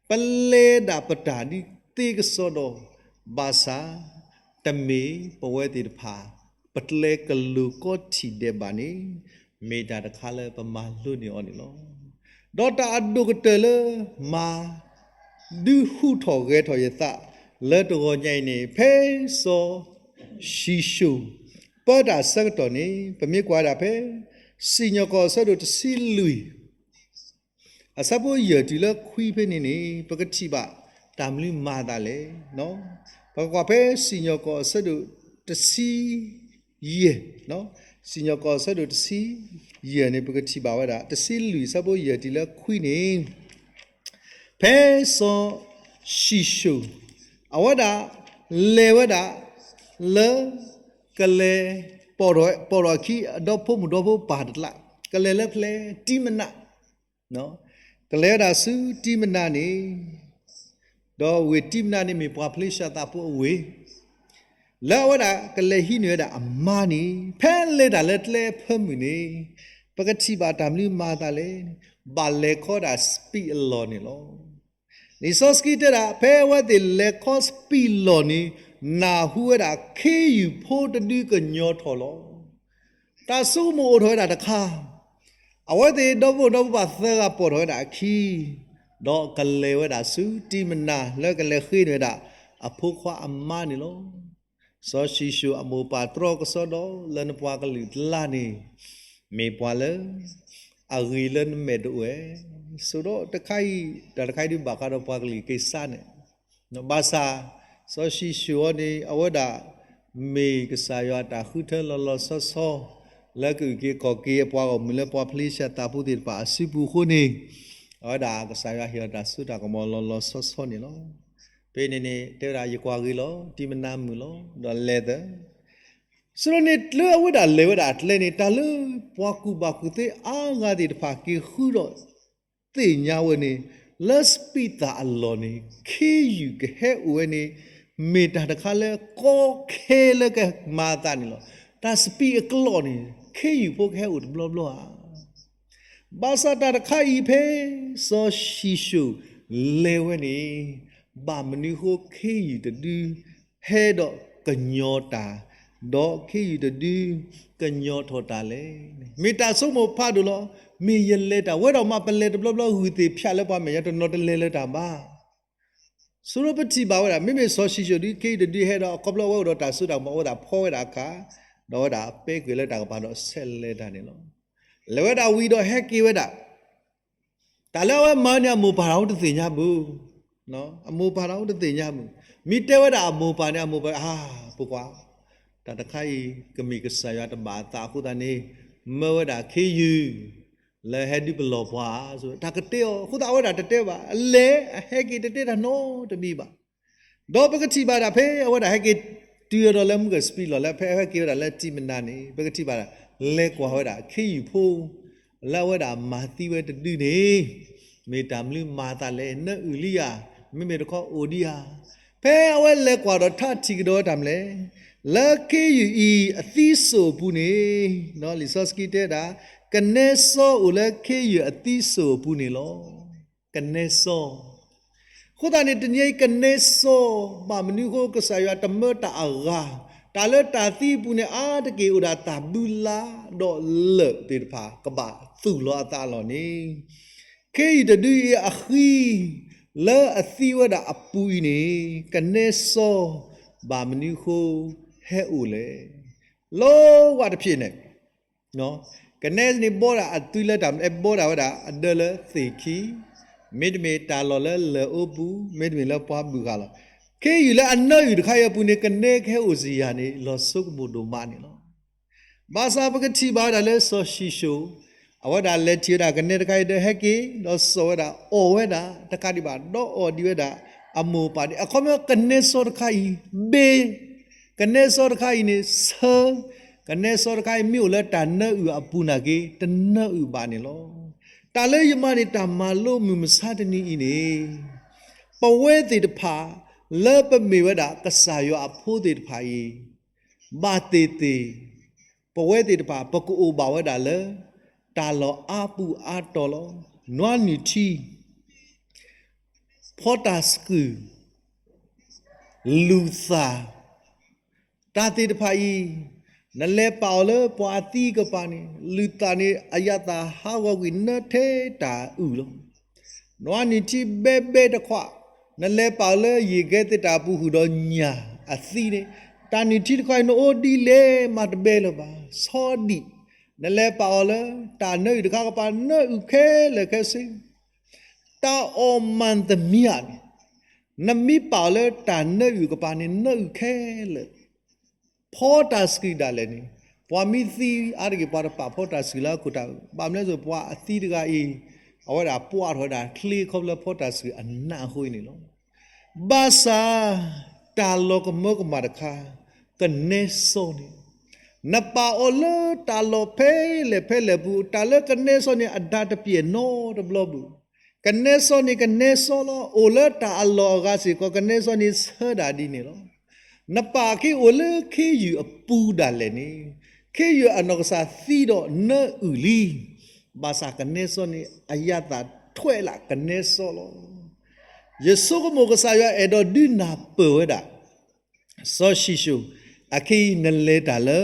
ပလဲၤဒၣ်ပတၢ်ဒ်သ့ကစီဒီ, ဘၣ်ဆၣ် တမ့ၢ်ပဝဲသ့ၣ်တဖၣ် ပကျဲကလိၤကီထံၣ်ဒဲးဘၣ်န့ၣ်, မ့ၢ်တၢ်တခါလၢပမၤလိန့ၢ်အီၤန့ၣ်လီၤ. ဒီးတၢ်အဒိၣ်ကတၢၢ်လၢမၤ ဒုးဟူးထီၣ်ဂဲၤထီၣ်ယသး လၢတဂီၤညါအံၤန့ၣ် ဖဲစီၤၡံၣ်ၡိၣ် ပၢတၢ်ဆၢကတီၢ်န့ၣ် ပမ့ၢ်ကွၢ်ဒၣ်ဖဲ စံၣ်ညီၣ်ကွီၢ်အဆၢဒိၣ်တဆံလွံၢ် အဆၢဖိယဲၢ်တုၤလၢခွံဖဲန့ၣ်န့ၣ် ပကထံၣ်ဘၣ်တၢ်မနုၤမၤအသးလဲၣ်. ပကကွၢ်ဖဲစံၣ်ညီၣ်ကွီၢ်အဆၢဒိၣ်တဆံယဲၢ်, စံၣ်ညီၣ်ကွီၢ်အဆၢဒိၣ်တဆံယဲၢ်န့ၣ် ပကထံၣ်ဘၣ်ဝဲဒၣ် တဆံလွံၢ်အဆၢဖိယဲၢ်တုၤလၢခွံန့ၣ် ဖဲစီၤၡံၣ်ၡိၣ် အဝဲဒၣ်လဲၤဝဲဒၣ် လၢ ကလဲၤ ပိာ်ထီၣ်အခံ အဒီဖိမုၣ်ဒီဖိပၢ်တကျါ, ကလဲၤလၢဖဲလဲၣ် တံမနၤ, ကလဲၤဝဲဒၣ်ဆူတံမနၤန့ၣ်, ဒီးဝ့ၢ်တံမနၤန့ၣ်မ့ၢ်ပှၤဖလ့ၡသးဖိအဝ့ၢ် လၢအဝဲဒၣ်ကလဲၤဟံးန့ၢ်ဝဲဒၣ်အမါန့ၣ် ဖဲလဲၤတၢ်လၢကျဲဖၢမုၢ်န့ၣ် ပကထံၣ်ဘၣ်တၢ်မနုၤမၤအသးလဲၣ်န့ၣ် ဘၣ်လဲၤခီဒၣ်စပံးအလီၢ်န့ၣ်လီၤ. လံာ်စီဆှံတဲဒၣ် ဖဲအဝဲသ့ၣ်လဲၤခီစပံးလီၢ်န့ၣ် နၢ်ဟူဝဲဒၣ်ခ့ယုၢ်ဖိတဒုကညီၤထီၣ်လီၤ. တၢ်ဆိကမိၣ်အိၣ်ထီၣ်ဝဲဒၣ်တခါ, အဝဲသ့ၣ်ဒီဖိဒီပၢ်သၢဂၤပိာ်ထီၣ်ဝဲဒၣ်အခံ, ဒီးကလဲၤဝဲဒၣ်ဆူတံမနၤလၢကလဲၤဃ့န့ၢ်ဝဲဒၣ် အဖိခွါအမါန့ၣ်လီၤ. စီၤၡံၣ်ၡိၣ်အမိၢ်ပၢ်တြီကစီဒီလၢနပှၤကလုာ်တကျါန့ၣ် မ့ၢ်ပှၤလၢ အဂ့ၤလၢနမဲာ်တအိၣ်ဧါ. ဆိဒီးတခါအံၤ တၢ်တခါအံၤဒုးဘၣ်ဃးဒီးပှၤကလုာ်က့ၤစါန့ၣ် ဘၣ်ဆၣ် စီၤၡံၣ်ၡိၣ်အံၤန့ၣ် အဝဲဒၣ် မ့ၢ်ကစၢ်ယွၤအတၢ်ဃုထၢလီၤလီၤဆီဆီ လၢကအုၣ်က့ၤခီၣ်က့ၤအပှၤဂီၢ်မုၢ်လၢပှၤဖလ့ၡသးဖိသ့ၣ်တဖၣ်အစုပူၤအဃိန့ၣ် အဝဲဒၣ်ကစၢ်ယွၤဟ့ၣ်အီၤတၢ်စိတၢ်ကမီၤလီၤလီၤဆီဆီန့ၣ်လီၤ. ဖဲန့ၣ်န့ၣ် တဲဝဲဒၣ်ယကွၢ်ဂ့ၤလီၤ တံမနၤမုာ်လီၤ ဒီးလဲၤသၢ ဆိဒီးန့ၣ်လၢအဝဲဒၣ်လဲၤဝဲဒၣ်အကျဲန့ၣ် တၢ်လၢပှၤကူၣ်ဘၣ်ကူၣ်သ့အါဂၤသ့ၣ်တဖၣ်က့ၤဃုဒီး သ့ၣ်ညါဝဲန့ၣ် လၢစပံးသၣ်အလီၢ်န့ၣ် ခ့ယုၢ်ကဟဲအိၣ်ဝဲန့ၣ် မ့ၢ်တၢ်တခါလၢကီခဲလၢကမၤအသးန့ၣ်လီၤ. တၢ်စပံးအကျီၢ်န့ၣ် ခ့ယုၢ်ဖိကဟဲအိၣ်တဘျီဘျီဧါ. ဘၣ်ဆၣ်တၢ်တခါအံၤဖဲ စီၤၡံၣ်ၡိၣ်လဲၤဝဲန့ၣ် ဘၣ်မနုၤဃိခ့ယုၢ်တဒု ဟဲဒီးကညီၤတၢ်, ဒီးခ့ယုၢ်တဒု ကညီၤထီၣ်တၢ်လဲၣ်. မ့ၢ်တၢ်ဆိကမိၣ်ဖးဒိၣ်လီၤ. မ့ၢ်ယလဲၤတၢ်ဝဲဒီးမး ပလဲၤတဘျီဘျီဂုၢ်သ့ၣ်ဖၠးလၢပှၤမဲာ်ညါ တနီၤတလဲၤလၢတၢ်ဘၣ်. ဆိဒီးပထံၣ်ဘၣ်ဝဲဒၣ် မ့မ့ၢ်စီၤၡံၣ်ၡိၣ်ဒုး ခ့ယုၢ်တဒုဟဲဒီး အခီဖျိအဝဲအိၣ်ဒီးတၢ်စိတၢ်ကမီၤ အဝဲဒၣ်ဖီဝဲဒၣ်အခါ, ဒီးအဝဲဒၣ်ပဲကွံာ်လၢတၢ်ကပၤဒီးဆဲးလဲၤတၢ်န့ၣ်လီၤ. လဲၤဝဲဒၣ်ဝံၤဒီးဟဲက့ၤဝဲဒၣ် တၢ်လၢအဝဲမၤန့ၣ် အမိၢ်ပၢ်တၢ်အိၣ်တသ့ၣ်ညါဘၣ်. အမိၢ်ပၢ်တၢ်အိၣ်တသ့ၣ်ညါဘၣ်. မ့ၢ်တဲဝဲဒၣ်အမိၢ်ပၢ်န့ၣ် အမိၢ်ပၢ် အါ ဖိခွါ, တၢ်တခါအံၤ ကမ့ၢ်ကစၢ်ယွၤတဘၣ်အသးအဃိသတးန့ၣ် မၢဝဲဒၣ်ခ့ယုၢ် လၢဟဲဒုးပလီၢ်ပှၤဧါ တၢ်ကတဲအီၤ အဃိသတးအဝဲဒၣ်တတဲဘၣ်. အလဲၤအဟဲက့ၤတတဲတၢ်နီတမံၤဘၣ်. ဒီးပကထံၣ်ဘၣ်ဒၣ်ဖဲအဝဲဒၣ်ဟဲက့ၤတုၤအီၤဒီးလၢမုၢ်ကစပံးလီၢ် လၢဖဲအဟဲက့ၤဝဲဒၣ်လၢတံမနၤန့ၣ် ပကထံၣ်ဘၣ်ဒၣ် လဲၤကွၢ်ဝဲဒၣ်ခ့ယုၢ်ဖိ လၢအဝဲဒၣ်မၤသံဝဲတဒုန့ၣ် မ့ၢ်တၢ်မနုၤမၤအသးလဲၣ်. နၢအုၣ်လံဧါ, မ့မ့ၢ်တခီအိၣ်ဒံးဧါ. ဖဲအဝဲလဲၤကွၢ်ဒီးထးထံၣ်ကဒီးဝဲတၢ်မနုၤလဲၣ်, လၢခ့ယုၢ်အံၤအသံစိၣ်အပူၤန့ၣ် လံာ်စီဆှံတဲဒၣ် ကနဲစီအိၣ်လၢခ့ယုၢ်အသံစိၣ်အပူၤန့ၣ်လီၤ. ကနဲစီ အဃိသတးန့ၣ် တနံၤအံၤကနဲစီ ဘၣ်မနုၤအဃိ ကစၢ်ယွၤတမၢတၢ်အဂၤ, တၢ်လၢတၢ်သံအပူၤန့ၣ် အါတက့ၢ်အိၣ်ဒၣ်တၢ်ဘုလါဒီးလၢၢ်သ့ၣ်တဖၣ် ကဘၣ်သူၣ်လီၤအသးအလီၢ်န့ၣ်, ခ့ယုၢ်တဒုအံၤအဃံ လၢအသံဝဲဒၣ်အပူၤအံၤန့ၣ် ကနဲစီ ဘၣ်မနုၤအဃိ ဟဲအိၣ်လဲၣ်. လီၤဝဲတဖျၢၣ်န့ၣ် ကနဲန့ၣ်ဘီဒၣ်အသွံလၢတၢ် ဘီဒၣ်ဝဲဒၣ်အဒၢလၢသ့ၣ်ခံ, မ့တမ့ၢ်တၢ်လီၢ်လၢလၢၢ်အိပူၤ, မ့တမ့ၢ်လၢပှၤဘုၣ်ဃာ်လီၤ. ခ့ယုၢ်လၢအနၢအုၣ်တခါအံၤအပူၤန့ၣ် ကနဲကဟဲအိၣ်စ့ၢ်ယၤန့ၣ် လီၤဆိကမိၣ်ဒိၣ်မးန့ၣ်လီၤ. ဘၣ်ဆၣ်ပကထံၣ်ဘၣ်ဝဲဒၣ်လၢစီၤၡံၣ်ၡိၣ် အဝဲဒၣ်လဲၤထံၣ်ဝဲဒၣ်ကနဲတခါအံၤဒီးဟဲက့ၤ ဒီးစိာ်ဝဲဒၣ်အီၣ်ဝဲဒၣ်တကးဒံးဘၣ် ဒီးအီၣ်ဒံးဝဲဒၣ်အမိၢ်အပၢ်န့ၣ် အခီပညီကနဲစီတခါအံၤ ဘ့ ကနဲစီတခါအံၤန့ၣ် ဆၢ, ကနဲစီတခါအံၤမ့ၢ်အိၣ်လၢတၢ်နၢအုၣ်အပူၤနာ်က့ တနၢအုၣ်ဘၣ်န့ၣ်လီၤ. တၢ်လၢယမၤန့ၢ်တၢ်မၤလိမုၢ်မဆါတနံၤအံၤန့ၣ် ပဝဲသ့ၣ်တဖၣ် လၢပမ့ၢ်ဝဲဒၣ်ကစၢ်ယွၤအဖိသ့ၣ်တဖၣ်အံၤ ဘၣ်သ့ၣ်သ့ၣ် ပဝဲသ့ၣ်တဖၣ် ပကအိၣ်ဘၣ်ဝဲဒၣ်လၢ တၢ်လီၢ်အါပူၤအါတီၤလီၤ. နွါနုၢ်ထံ ဖီတၢ်စကူၣ် လုၢ်သၣ် တၢ်သ့ၣ်တဖၣ်အံၤ နလဲၤပာ်အီၤလၢပှၤအသံကပၤန့ၣ် လုၢ်သၣ်န့ၣ် အယၤသၣ်ဟးဂီၤကွံာ်နၢထဲတၢ်အုၣ်လီၤ. နွါနုၢ်ထံဘဲဘဲတခွး နလဲၤပာ်အီၤလၢယံာ်ကဲသ့ၣ်တၢ်ပူၤဃုာ်ဒီးညၣ်အသံန့ၣ် တၢ်နုၢ်ထံတခီအံၤ နအိၣ်ဒ်လဲၣ်မးတဘဲလၢၤဘၣ်. ဆီဒံၣ်, နလဲၤပာ်အီၤလၢတၢ်နၢအုၣ်တခါကပၤ နၢအုၣ်ခဲလၢာ်ခဲဆ့, တၢ်အီၣ်မၤသမံးဧါန့ၣ်, နမ့ၢ်ပာ်အီၤလၢတၢ်နၢအုၣ်ကပၤန့ၣ် နၢအုၣ်ခဲလၢာ် ဖီတၢ်ဆှံဒၣ်လဲာ်န့ၣ်, ပှၤမ့ၢ်သံအါတက့ၢ် ပှၤတပာ်ဖီတၢ်ဆှံလၢအခိၣ်တၢ်အုး, ဘၣ်မနုၤအဃိ ပှၤအသံတဂၤအံၤ အဝဲဒၣ်ပှၢ်ထီၣ်ဝဲဒၣ်ချ့ခီဖျိဖီတၢ်ဆှံအနးအဃိန့ၣ်လီၤ. ဘၣ်ဆၣ် တၢ်လီၤကမၢကမၣ်တခါ, ကနဲစီန့ၣ်, နပာ်အီၤလၢတၢ်လီၢ်ဖဲလဲၣ်ဖဲလဲၣ်ပူၤ, တၢ်လၢကနဲစီန့ၣ် အဒါတပျဲၢ်နီတဘျီဘၣ်. ကနဲစီန့ၣ် ကနဲစီလီၤ. အိၣ်လၢတၢ်အလီၢ်အဂၤစ့ၢ်ကီး ကနဲစီန့ၣ်ဆၢဒၣ်ဒ်န့ၣ်လီၤ. နပာ်ခ့အိၣ်လၢခ့ယုၢ်အပူၤဒၣ်လဲာ်န့ၣ်, ခ့ယုၢ်အနီၢ်ကစၢ်သံဒီးနၢအုၣ်လံ. ဘၣ်ဆၣ်ကနဲစီန့ၣ် အယၤသၣ်ထွဲလၢကနဲစီလီၤ. ယဆိကမိၣ်ကစၢ်ယွၤအဲၣ်ဒိးဒုးနၢ်ပၢၢ်ဝဲဒၣ် စီၤၡံၣ်ၡိၣ်, အခဲအံၤနလဲၤတၢ်လၢ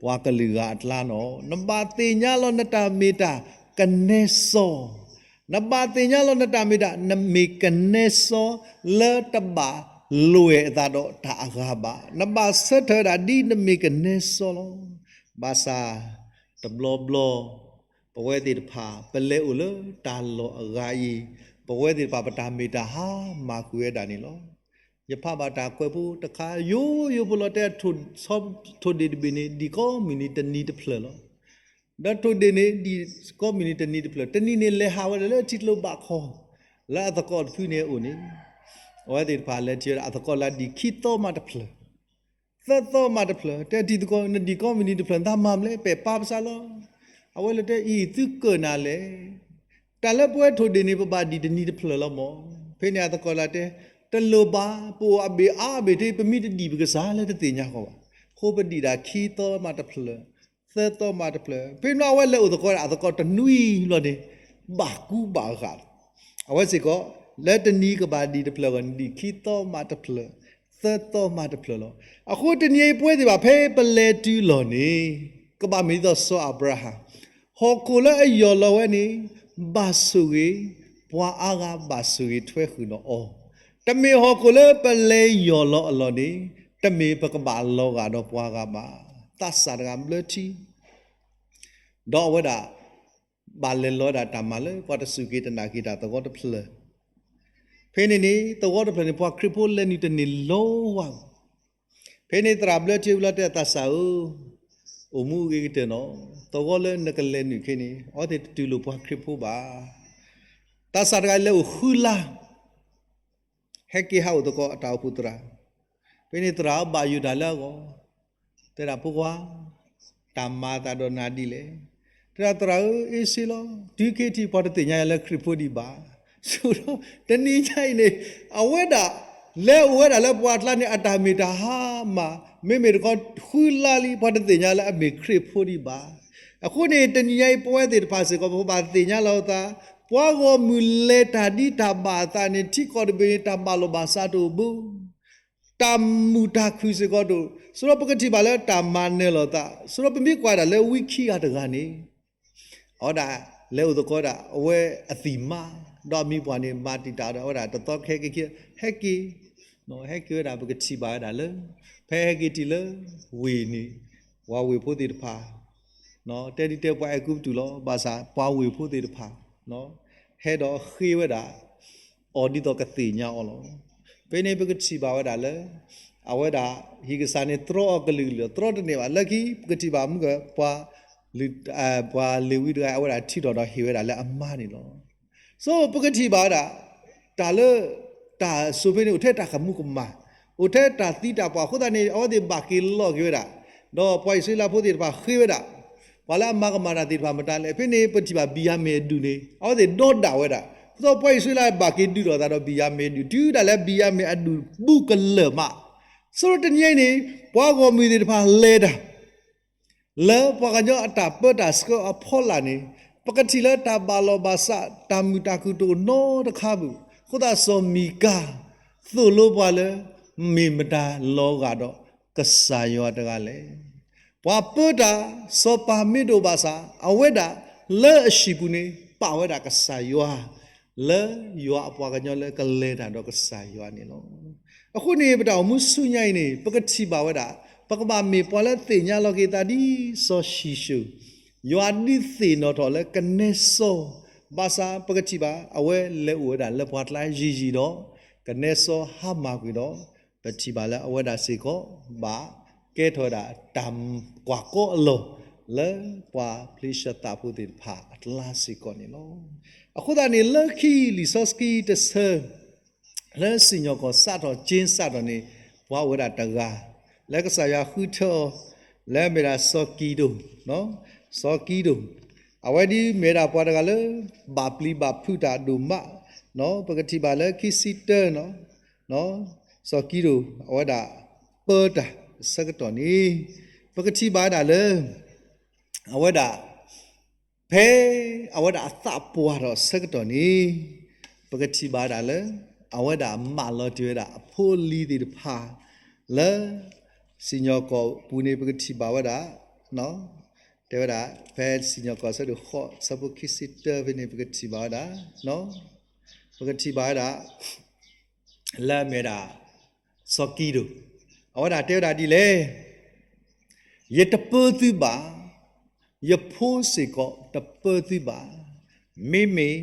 ပှၤကလုာ်ဂၤအကျါနီၤ, နဘၣ်သ့ၣ်ညါလီၤနတၢ်မ့ၢ်တၢ်ကနဲစီ, နဘၣ်သ့ၣ်ညါလီၤနတၢ်မ့ၢ်တၢ် နမ့ၢ်ကနဲစီလၢတဘၣ်လွဲၢ်အသးဒီးတၢ်အဂၤဘၣ်. နဘၣ်ဆၢထၢၣ်ဝဲဒၣ်ဒ်နမ့ၢ်ကနဲစီလီၤ. ဘၣ်ဆၣ် တဘျီဘျီ ပဝဲသ့ၣ်တဖၣ် ပလဲၤအိၣ်လၢတၢ်လီၢ်အဂၤအံၤ, ပဝဲသ့ၣ်တဖၣ်ပတၢ်မ့ၢ်တၢ်ဟါမၢ်ကွံာ်ဝဲဒၣ်န့ၣ်လီၤ. ယဖးဘၣ်တၢ်ကွဲးဖိတခါ ယိယိဖိလီၤတဲာ်, ထိၣ်ဒ့ၣ်တဘ့ၣ်န့ၣ် ဒံၣ်ကိးမုၢ်နံၤတနံၤတဖျၢၣ်လီၤ. ဒီးထိၣ်ဒ့ၣ်န့ၣ် ဒံၣ်ကိးမုၢ်နံၤတနံၤတဖျၢၣ်, တနံၤန့ၣ်လဲၤဟးဝဲဒၣ်လၢထံကျိဘးခီ, လၢအသကိးတဖုန့ၣ်အအိၣ်န့ၣ်, အဝဲသ့ၣ်တဖၣ်လဲၤထံၣ်ဝဲဒၣ်အသကိးလၢဒံၣ်ခံသီမးတဖျၢၣ် သၢသီမးတဖျၢၣ်, တဲဒံၣ်သကိး နဒံၣ်ကိးမုၢ်နံၤတဖျၢၣ် နတၢ်မၤမလဲၣ် ပဲာ်ပၢ်ပစးလီၤ. အဝဲလၢတဲအံၤ သုကၢၣ်နၤလဲၣ်. တၢ်လၢပဝဲထိၣ်ဒ့ၣ်န့ၣ် ပဘၣ်ဒံၣ်တနံၤတဖျၢၣ်လီၤမၢ်. ဖဲန့ၣ်အသကိးလၢတဲ, တလိၣ်ဘၣ်, ပအိၣ်အဘ့ၣ်အါဘ့ၣ်ထဲ ပမ့ၢ်တဒံၣ်ပကစၢ်လၢတသ့ၣ်ညါဃီဘၣ်. အဃိပဒံၣ်ဒၣ်ခံသီမးတဖျၢၣ်, သၢသီမးတဖျၢၣ်, ဖဲန့ၣ်အဝဲလဲၤအိၣ်သကိးဒၣ်အသကိးတနွံလီၤန့ၣ်, ဘၣ်ကူဘၣ်ဂာ်လီၤ. အဝဲစ့ၢ်ကီး လၢတနံၤကဘၣ်ဒံၣ်တဖျၢၣ်ဂီၢ်န့ၣ် ဒံၣ်ခံသီမးတဖျၢၣ်, သၢသီမးတဖျၢၣ်လီၤ. အဃိတနံၤအံၤပဝဲသ့ၣ်တဖၣ် ဖဲပလဲၤတုၤလီၤန့ၣ်, ကဘၣ်မ့ၢ်ဒ်သိးစီၤအၤဘြၤဟၣ်, ဟီၣ်ခိၣ်လၢအယီၢ်လီၤဝဲန့ၣ် ဘၣ်ဆိၣ်ဂ့ၤ, ပှၤအါဂၤဘၣ်ဆိၣ်ဂ့ၤထွဲဃုာ်ဒီးအီၤ, တမ့ၢ်ဟီၣ်ခိၣ်လၢပလဲၤယီၢ်လီၤအလီၢ်န့ၣ် တမ့ၢ်ပကဘၣ်လီၤဂာ်ဒီးပှၤဂၤဘၣ်. သးစၢ်တဂၤဘျၢထံ ဒီးအဝဲဒၣ် ဘၣ်လဲၤလီၤဝဲဒၣ်တၢ်မၤလၢပှၤတစူၢ်က့ၤတနာ်က့ၤတၢ်သဝီတဖျၢၣ်, ဖဲန့ၣ်န့ၣ် သဝီတဖျၢၣ်န့ၣ် ပှၤခရံာ်ဖိလဲၤနုာ်တန့ၢ်လီၤဝဲ. ဖဲန့ၣ်သရၣ်ဘျၢထံဝံၤလီၤတဲ သးစၢ်ဧၢ, အိၣ်မူအဂ့ၤကတၢၢ်နီၤ, သဝီလၢနကလဲၤနုာ်ခဲအံၤန့ၣ် အဝဲသ့ၣ်တတူၢ်လိာ်ပှၤခရံာ်ဖိဘၣ်. သးစၢ်တဂၤလဲၤအိၣ်ဃုလါ ဟဲက့ၤဟးအိၣ်သကိးအတၢ်အိၣ်ဖှိၣ်သရၣ်, ဖဲန့ၣ်သရၣ်ဘၣ်ယိၣ်တၢ်လၢအဂီၢ်, တဲဒၣ်ဖိခွါ, တၢ်မၤသးဒီးနၤဒ်လဲၣ်. တဲဒၣ်သရၣ်ဧၢ, အ့စ့လီၤ, တုၤခဲထံးပှၤတသ့ၣ်ညါယၤလၢခရံာ်ဖိဒံးဘၣ်. ဆိဒီးတနံၤညါအံၤန့ၣ် အဝဲဒၣ် လဲၤအိၣ်ဝဲဒၣ်လၢပှၤအကျါန့ၣ် အတၢ်မ့ၢ်တၢ်ဟါမၢ်, မ့မ့ၢ်တခီဃုလါလံ ပှၤတသ့ၣ်ညါလၢအမ့ၢ်ခရံာ်ဖိဒံးဘၣ်. အဃိန့ၣ် တနံၤညါအံၤ ပဝဲသ့ၣ်တဖၣ်စ့ၢ်ကီး ပဘၣ်သ့ၣ်ညါလီၤသး, ပှၤဂီၢ်မုၢ်လဲၤတၢ်ဒ်တၢ်ဘၣ်အသးန့ၣ် ထံကီၢ်တဘ့ၣ်န့ၣ် တၢ်ဘၣ်လိာ်ဘၣ်စးတအိၣ်ဘၣ်. တၢ်မုာ်တၢ်ခုၣ်စ့ၢ်ကီးတအိၣ်, ဆိဒီးပကထံၣ်ဘၣ်လၢတၢ်မၤနၢၤလိာ်သး, ဆိဒီးပမ့ၢ်ကွၢ်ဒၣ်လၢဝံခံဂၤတဂၤန့ၣ် အဝဲဒၣ်လဲၤအိၣ်သကိးဒၣ် အဝဲအသံၣ်မါ, ဒီးအမံၤပှၢ်န့ၣ် မၤတံာ်တာ်ဒီးအဝဲဒၣ်တသီခဲက့ၤခံ, ဟဲက့ၤ, ဟဲက့ၤဝဲဒၣ် ပကထံၣ်ဘၣ်ဝဲဒၣ်လၢ ဖဲဟဲက့ၤတုၤလၢဝ့ၢ်န့ၣ် ပှၤဝ့ၢ်ဖိသ့ၣ်တဖၣ် တဲဒ်တဲပှၤအဲၤကူပတူးလီၤ, ဘၣ်ဆၣ်ပှၤဝ့ၢ်ဖိသ့ၣ်တဖၣ် ဟဲဒီးဃ့ဝဲဒၣ် အီၤဒ်သိးကသ့ၣ်ညါအီၤလီၤ. ဖဲန့ၣ်ပကထံၣ်ဘၣ်ဝဲဒၣ်လၢ အဝဲဒၣ်ဟံၣ်ကစၢ်န့ၣ်တြီအီၤကလုာ်ကလုာ် တြီတန့ၢ်ဘၣ်. လၢခံပကထံၣ်ဘၣ်မုၢ်က ပှၤ ပှၤလ့ၤဝံတဂၤ အဝဲဒၣ်ထံၣ်ထီၣ်ဒီးဟ့ၣ်ဝဲဒၣ်လၢအမါန့ၣ်လီၤ. ဆိပကထံၣ်ဘၣ်ဝဲဒၣ် တၢ်လၢ တၢ်စိၤဖဲန့ၣ် အိၣ်ထဲတၢ်ကမူၤကမၣ်, အိၣ်ထဲတၢ်သံတၢ်ပှၢ်အဃိသတးန့ၣ် အဝဲသ့ၣ်ဘၣ်က့ၤလီၤက့ၤဝဲဒၣ်, ဒီးပှၤအံၣ်စရ့လးဖိသ့ၣ်တဖၣ်ဃ့ဝဲဒၣ်, ပှၤလၢအမၤကမၣ်တၢ်သ့ၣ်တဖၣ်မတၤလဲၣ်. ဖဲန့ၣ်ပထံၣ်ဘၣ်ဘံၣ်ယၤမ့ၣ်အဒူၣ်န့ၣ် အဝဲသ့ၣ်ဒီဒၣ်ဝဲဒၣ်, အဃိသတးပှၤအံၣ်စရ့လးဘၣ်က့ၤဒုးလိာ်သးဒီးဘံၣ်ယၤမ့ၣ်အဒူၣ် တုၤဒၣ်လဲာ်ဘံၣ်ယၤမ့ၣ်အဒူၣ်ဘူးကလၢာ်မး. ဆိတနံၤအံၤန့ၣ် ပှၤဂီၢ်မုၢ်သ့ၣ်တဖၣ်လဲၤတၢ် လၢပှၤကညီအတၢ်ပၢတၢ်ဆှၢအဖီလာ်န့ၣ် ပကထံၣ်လၢတၢ်ဘၣ်လိာ်ဘၣ်စး တၢ်မုာ်တၢ်ခုၣ်တအိၣ်နီတခါဘၣ်. အဃိသတးစီၤမံကၤ သိၣ်လိပှၤလၢ မ့ၢ်မတၤလီၤဂာ်ဒီးကစၢ်ယွၤတဂၤလဲၣ်. ပှၤပၢတၢ် စီၤပၤမ့ၢ်တအိၣ်ဘၣ်ဆၣ် အဝဲဒၣ်လၢအဟံၣ်ပူၤန့ၣ် ပာ်ဝဲဒၣ်ကစၢ်ယွၤ လၢယွၤအပှၤကညီလၢကလဲၤတၢ်ဒီးကစၢ်ယွၤန့ၣ်လီၤ. အဃိန့ၣ် ပတၢ်အိၣ်မူဆူညါအံၤန့ၣ် ပကထံၣ်ဘၣ်ဝဲဒၣ် ပကဘၣ်မ့ၢ်ပှၤလၢသ့ၣ်ညါလီၤက့ၤသးဒ်စီၤၡံၣ်ၡိၣ်, ယွၤဒုးသ့ၣ်နီၣ်ထီၣ်လၢကနဲစီ, ဘၣ်ဆၣ်ပကထံၣ်ဘၣ် အဝဲလဲၤအိၣ်ဝဲဒၣ်လၢပှၤကျါယံာ်ယံာ်ဒီး ကနဲစီဟါမၢ်ကွံာ်ဒီး ပထံၣ်ဘၣ်လၢအဝဲဒၣ်စ့ၢ်ကီး ဘၣ်ကဲထီၣ်ဝဲဒၣ်တၢ်ကွၢ်ကီအလီၢ် လၢပှၤဖလ့ၡသးဖိသ့ၣ်တဖၣ်အကျါစ့ၢ်ကီးန့ၣ်လီၤ. အဃိသတးန့ၣ် လၢခံလံာ်စီဆှံတဆၢ လၢစံၣ်ညီၣ်ကွီၢ်စးထီၣ်ကၠ့စးထီၣ်န့ၣ် ပှၤအိၣ်ဝဲဒၣ်တဂၤ လၢကစၢ်ယွၤဃုထၢအီၤ လၢအမ့ၢ်ဒၣ်စီၤကံဒိၣ်, စီၤကံဒိၣ်, အဝဲဒ်မ့ၢ်ဝဲဒၣ်ပှၤတဂၤလၢ ဘၣ်ပျံၤဘၣ်ဖုးတၢ်ဒိၣ်မး, ပကထံၣ်ဘၣ်လၢခံဆံတၢနီၤ, စီၤကံဒိၣ် အဝဲဒၣ်ပၢတၢ်အဆၢကတီၢ်န့ၣ် ပကထံၣ်ဘၣ်ဝဲဒၣ်လၢ အဝဲဒၣ် ဖဲအဝဲဒၣ်အသးပှၢ်ထီၣ်အဆၢကတီၢ်န့ၣ် ပကထံၣ်ဘၣ်ဝဲဒၣ်လၢ အဝဲဒၣ်မၢလီၤတ့ၢ်ဝဲဒၣ်အဖိအလံၤသ့ၣ်တဖၣ် လၢ စံၣ်ညီၣ်ကွီၢ်ပူၤန့ၣ် ပကထံၣ်ဘၣ်ဝဲဒၣ် တဲဝဲဒၣ် ဖဲစံၣ်ညီၣ်ကွီၢ်ဆၢဒိၣ်ဃိး ဆၢဖိခံဆံတၢဖဲန့ၣ် ပကထံၣ်ဘၣ်ဝဲဒၣ် ပကထံၣ်ဘၣ်ဝဲဒၣ် လၢအမ့ၢ်ဒၣ် စီၤကံဒိၣ် အဝဲဒၣ်တဲဝဲဒၣ်ဒ်လဲၣ်, ယတပၢသုဘၣ်, ယဖိစ့ၢ်ကီးတပၢသုဘၣ်, မ့မ့ၢ်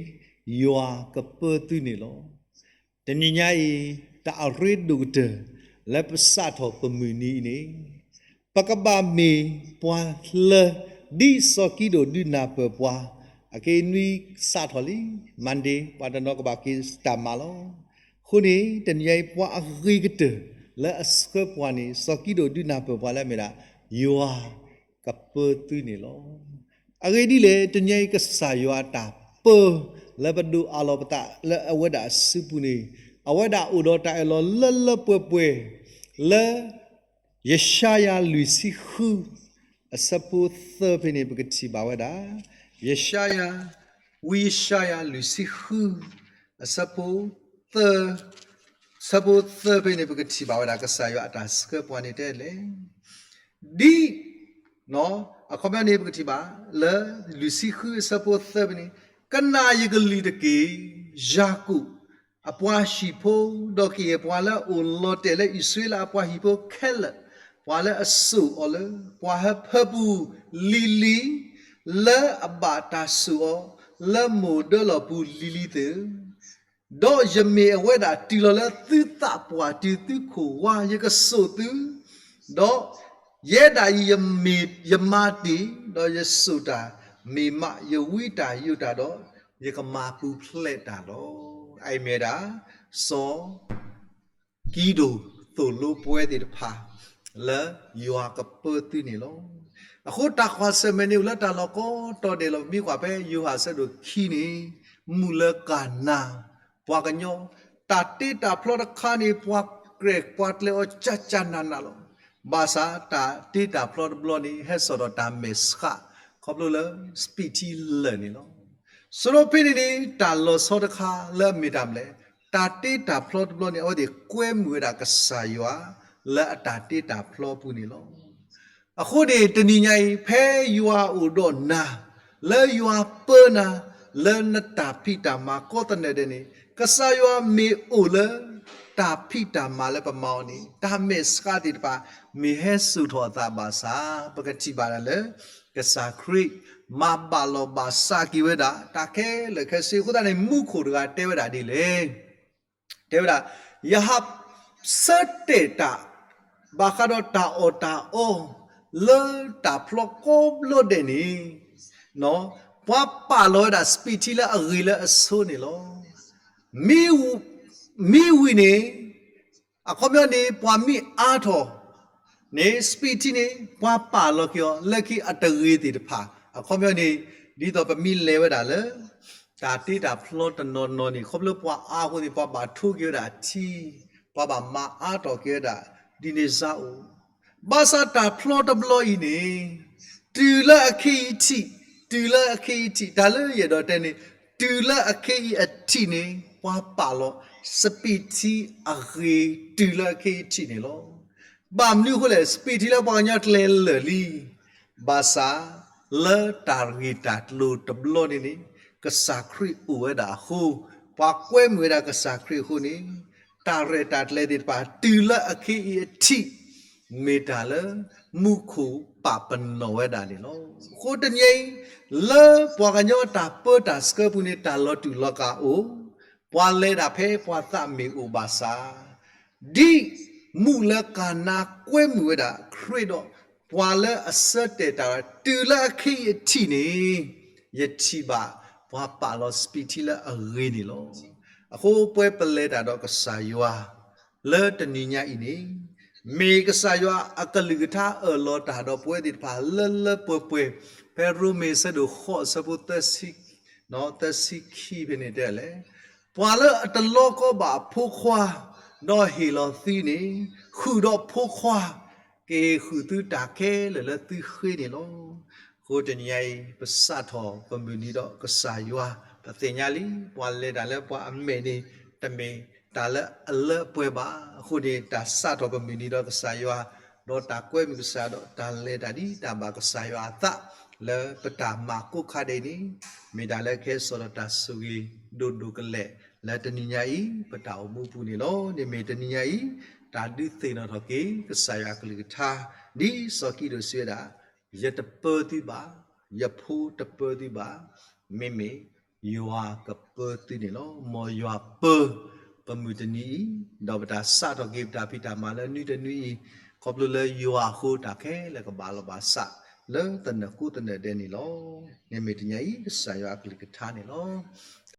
ယွၤကပၢသုန့ၣ်လီၤ. တနံၤညါအံၤ တၢ်အရ့ဒိၣ်ကတၢၢ် လၢပစးထီၣ်ပမုၢ်နံၤအံၤန့ၣ် ပကဘၣ်မ့ၢ်ပှၤလၢ ဒ်စီၤကံဒိၣ်ဒုးနၢ်ပၢၢ်ပှၤ, အက့ၤနွံစးထီၣ်လံ Monday ပှၤတနီၤကဘၣ်က့ၤတၢ်မၤလီၤ. အဃိန့ၣ် တနံၤညါအံၤ ပှၤအဂ့ၤကတၢၢ်လၢအဆှၢပှၤန့ၣ် စီၤကံဒိၣ်ဒုးနၢ်ပၢၢ်ပှၤလၢအမ့ၢ်ဒၣ် ယွၤကပၢသုန့ၣ်လီၤ. အဂ့ၢ်ဒ်လဲၣ် တနံၤညါအံၤ ကစၢ်ယွၤအတၢ်ပၢ လၢပဒိးအးလီၤပသးလၢအဝဲဒၣ်အစုပူၤန့ၣ် အဝဲဒၣ်အိၣ်ဒီးတၢ်အၢၣ်လီၤလၢလၢပှဲၤပှဲၤ လၢ ယၡါယၤလွံၢ်ဆံဃု အဆၢဖိသၢဖဲန့ၣ် ပကထံၣ်ဘၣ်ဝဲဒၣ်, ယၡါယၤ, ဝံယၡါယၤလွံၢ်ဆံဃု အဆၢဖိသၢ, ဆၢဖိသၢဖဲန့ၣ် ပကထံၣ်ဘၣ်ဝဲဒၣ် ကစၢ်ယွၤအတၢ်ဆှၢပှၤန့ၣ်တဲလဲၣ်, ဒ် အခီပညီန့ၣ် ပကထံၣ်ဘၣ် လၢလွံၢ်ဆံဃုအဆၢဖိသၢဖဲန့ၣ်, ကနၣ်ယကလုၢ်တက့ၢ်, ယၤကိာ် အပှၤဟံၣ်ဖိ, ဒီးကယဲၢ်ပှၤလၢအအိၣ်လီၤတဲာ်လၢအံၣ်စရ့လးအပှၤဟံၣ်ဖိခဲလၢာ်, ပှၤလၢအစိာ်အီၤလၢ ပှၤဟၢဖၢပူၤလံၤလံၤ, လၢအဘၣ်တၢ်စိာ်အီၤ လၢမိၢ်ဒၢလီၢ်ပူၤလံၤလံၤသ့ၣ်ဧၢ, ဒီးယမ့ၢ်အဝဲဒၣ်တုၤလီၤလၢသုသးပှၢ်တုၤသုခိၣ်ဝါ ယကစိာ်သု, ဒီး ယဲဒၣ်အံၤ ယမၤတ့ၢ်, ဒီးယစိာ်တၢ်မ့ၢ်မး, ယဝံတၢ်ယိးတၢ်ဒီး ယကမၤပူၤဖျဲးတၢ်လီၤ. အအံၤမ့ၢ်ဒၣ် စီၤ ကံဒိၣ်သိၣ်လိပဝဲသ့ၣ်တဖၣ် လၢယွၤကပၢသုန့ၣ်လီၤ. အဃိတၢ်ကွၢ်ဆၢၣ်မဲာ်န့ၣ်အိၣ်လၢတၢ်လီၢ်ကိးတီၤဒဲးလီၤ. ပမ့ၢ်ကွၢ်ဖဲယိၤဟၣ်ဆၢဒိၣ်ခံန့ၣ် မုၢ်လၢကၤနၤ ပှၤကညီ တၢ်တ့တၢ်ဖျီတခါန့ၣ် ပှၤကြဲၢ်ပှၤကျဲၤအီၤကၢ်ကၢ်နးနးလီၤ. ဘၣ်ဆၣ်တၢ်တ့တၢ်ဖျီတဘျီန့ၣ် ဟဲစိာ်ဒီးတၢ်မဲာ်ဆှး ခီဖျိလၢစပံးထံလၢာ်န့ၣ်လီၤ. စိရိဖဲန့ၣ်န့ၣ် တၢ်လီၤဆီတခါလၢအမ့ၢ်တၢ်မနုၤလဲၣ်, တၢ်တ့တၢ်ဖျီတဘျီန့ၣ် အဝဲသ့ၣ်ကွဲမုာ်ဝဲဒၣ်ကစၢ်ယွၤ လၢအတၢ်တ့တၢ်ဖျီပူၤန့ၣ်လီၤ. အဃိန့ၣ် တနံၤညါအံၤ ဖဲယွၤအိၣ်ဒီးနၤ, လၢယွၤပၢနၤ, လၢနတၢ်ဖံးတၢ်မၤကိးသနၢၣ်ဒဲးန့ၣ် ကစၢ်ယွၤမ့ၢ်အိၣ်လၢ တၢ်ဖံးတၢ်မၤလၢပမၤအီၤန့ၣ် တၢ်မဲာ်ဆှးသ့ၣ်တဖၣ် မ့ၢ်ဟဲစိာ်ထီၣ်အသးဘၣ်ဆၣ် ပကထံၣ်ဘၣ်ဒၣ်လၢ ကစၢ်ခရံာ် မၤဘၣ်လီၤဘၣ်စးက့ၤဝဲဒၣ် တၢ်ခဲလၢာ်ခဲဆ့အဃိသတးန့ၣ် မူခိၣ်တဂၤတဲဝဲဒၣ်ဒ်လဲၣ် တဲဝဲဒၣ်, ယဟးဆၢတဲာ်တၢ် ဘၣ်ဃးဒီးတၢ်အီၣ်တၢ်အီ လၢတၢ်ဖျီကိးဘျီဒဲးန့ၣ်, ပှၤပာ်လီၤဝဲဒၣ်စပံးထံလၢအဂ့ၤလၢအဆိန့ၣ်လီၤ. မ့ၢ်ဝံၤန့ၣ် အခီပညီန့ၣ် ပှၤမ့ၢ်အါထီၣ်န့ၣ် စပံးထံန့ၣ် ပှၤပာ်လီၤက့ၤအီၤ လၢခံအတဂ့ၤသ့ၣ်တဖၣ် အခီပညီန့ၣ် ဒ်သိးပမ့ၢ်လဲၤဝဲဒၣ်လၢ တၢ်တ့တၢ်ဖျီတနီၤနီၤန့ၣ် ခီဖျိပှၤအါအဃိန့ၣ် ပှၤဘၣ်ထိက့ၤဝဲဒၣ်ထံ, ပှၤဘၣ်မၤအါထီၣ်က့ၤဝဲဒၣ် ဒ်န့ၣ်စ့ၢ်အိၣ်, ဘၣ်ဆၣ်တၢ်ဖျီတဘျီအံၤန့ၣ် တုၤလၢအခံအံၤထံး, တုၤလၢအခံအံၤထံး, တၢ်လၢယအဲၣ်ဒိးတဲန့ၣ် တုၤလၢအခံအံၤအထံးန့ၣ် ပှၤပာ်လီၤ စပံးထံအဂ့ၤ တုၤလၢအခံအံၤထံးန့ၣ်လီၤ. ဘၣ်မနုၤအဃိလဲၣ်, စပံးထံလၢပှၤကညီကျဲလၢာ်လံ, ဘၣ်ဆၣ် လၢတၢ်ဂ့ၢ်တၢ်ကျိၤတဘျီန့ၣ်န့ၣ် ကစၢ်ခရံာ်အိၣ်ဝဲဒၣ်အဃိ, ပှၤကွဲမုာ်ဝဲဒၣ်ကစၢ်ခရံာ်အဃိန့ၣ် တၢ်ရဲၣ်တၢ်ကျဲၤသ့ၣ်တဖၣ် တုၤလၢအခဲအံၤအထံး မ့ၢ်တၢ်လၢမူခိၣ်ပာ်ပနီၣ်ဝဲဒၣ်န့ၣ်လီၤ. အဃိတနံၤအံၤ လၢပှၤကညီတၢ်ပၢတၢ်ဆှၢပူၤန့ၣ် တၢ်လီၤတူာ်လီၤကာ်အိၣ်, ပှၤလဲၤဒၣ်ဖဲပှၤသးမ့ၢ်အိၣ်ဘၣ်ဆၣ် ဒ်မူးလၢကၤနါကွဲမုာ်ဝဲဒၣ်ခရံာ်ဒီး ပှၤလၢအဆၢတဲာ်တၢ် တုၤလၢအခဲအံၤအထံးန့ၣ် ယထံၣ်ဘၣ်ပှၤပာ်လီၤစပံးထံလၢအဂ့ၤန့ၣ်လီၤ. အဃိပဝဲပလဲၤတၢ်ဒီးကစၢ်ယွၤ လၢတနံၤညါအံၤန့ၣ် မ့ၢ်ကစၢ်ယွၤအကလုၢ်ကထါအၢၣ်လီၤတၢ်ဒီးပဝဲသ့ၣ်တဖၣ်လၢလၢပှဲၤပှဲၤ, ဖဲရိမ့ၤအဆၢဒိၣ်ဃိးအဆၢဖိသၢဆံ သၢဆံခံဖဲန့ၣ်တဲလဲၣ်, ပှၤလၢအတလီကီဘၣ်အဖိခွါ ဒီးဟ့ၣ်လီၤသုန့ၣ် ဃုာ်ဒီးဖိခွါ ကဟ့ၣ်ဃုာ်သုတၢ်ခဲလၢာ်လၢသုဃ့န့ၣ်လီၤ. အဃိတနံၤညါအံၤ ပစးထီၣ်ပမုၢ်နံၤဒီးကစၢ်ယွၤ ပသ့ၣ်ညါလံ ပှၤလဲၤတၢ်လၢပှၤအမဲာ်န့ၣ် တမ့ၢ်တၢ်လၢအလၢအပှဲၤဘၣ်. အဃိန့ၣ် တၢ်စးထီၣ်ပမုၢ်နံၤဒီးကစၢ်ယွၤ ဒီးတၢ်ကွဲမုာ်ကစၢ်ဒီးတၢ်လဲၤတၢ်ဒ်တၢ်ဘၣ်ကစၢ်ယွၤအသး လၢပတၢ်မၤကိးခါဒဲးန့ၣ် မ့ၢ်တၢ်လၢကဟဲစိာ်ဒီးတၢ်ဆိၣ်ဂ့ၤဒိၣ်ဒိၣ်ကလဲာ် လၢတနံၤညါအံၤ ပတၢ်အိၣ်မူပူၤန့ၣ်လီၤ. န့ၣ်မ့ၢ်တနံၤညါအံၤ တၢ်ဒုးသ့ၣ်နီၣ်ထီၣ်က့ၤ ကစၢ်ယွၤအကလုၢ်ကထါ ဒ်စီၤကံးဒဧိၣ်စံးဝဲဒၣ်, ယတပၢသုဘၣ်, ယဖိတပၢသုဘၣ်, မ့မ့ၢ်ယွၤကပၢသုန့ၣ်လီၤ. မ်ယွၤပၢ ပမုၢ်တနံၤအံၤ, ဒီးပတၢ်စးထီၣ်က့ၤပတၢ်ဖံးတၢ်မၤလၢနွံတနွံအံၤ, ခီဖျိလၢယွၤအဃိတၢ်ခဲလၢာ်ကဘၣ်လီၤဘၣ်စး လၢသနၢၣ်ကိးသနၢၣ်ဒဲးန့ၣ်လီၤ. န့ၣ်မ့ၢ်တနံၤအံၤ ကစၢ်ယွၤအကလုၢ်ကထါန့ၣ်လီၤ.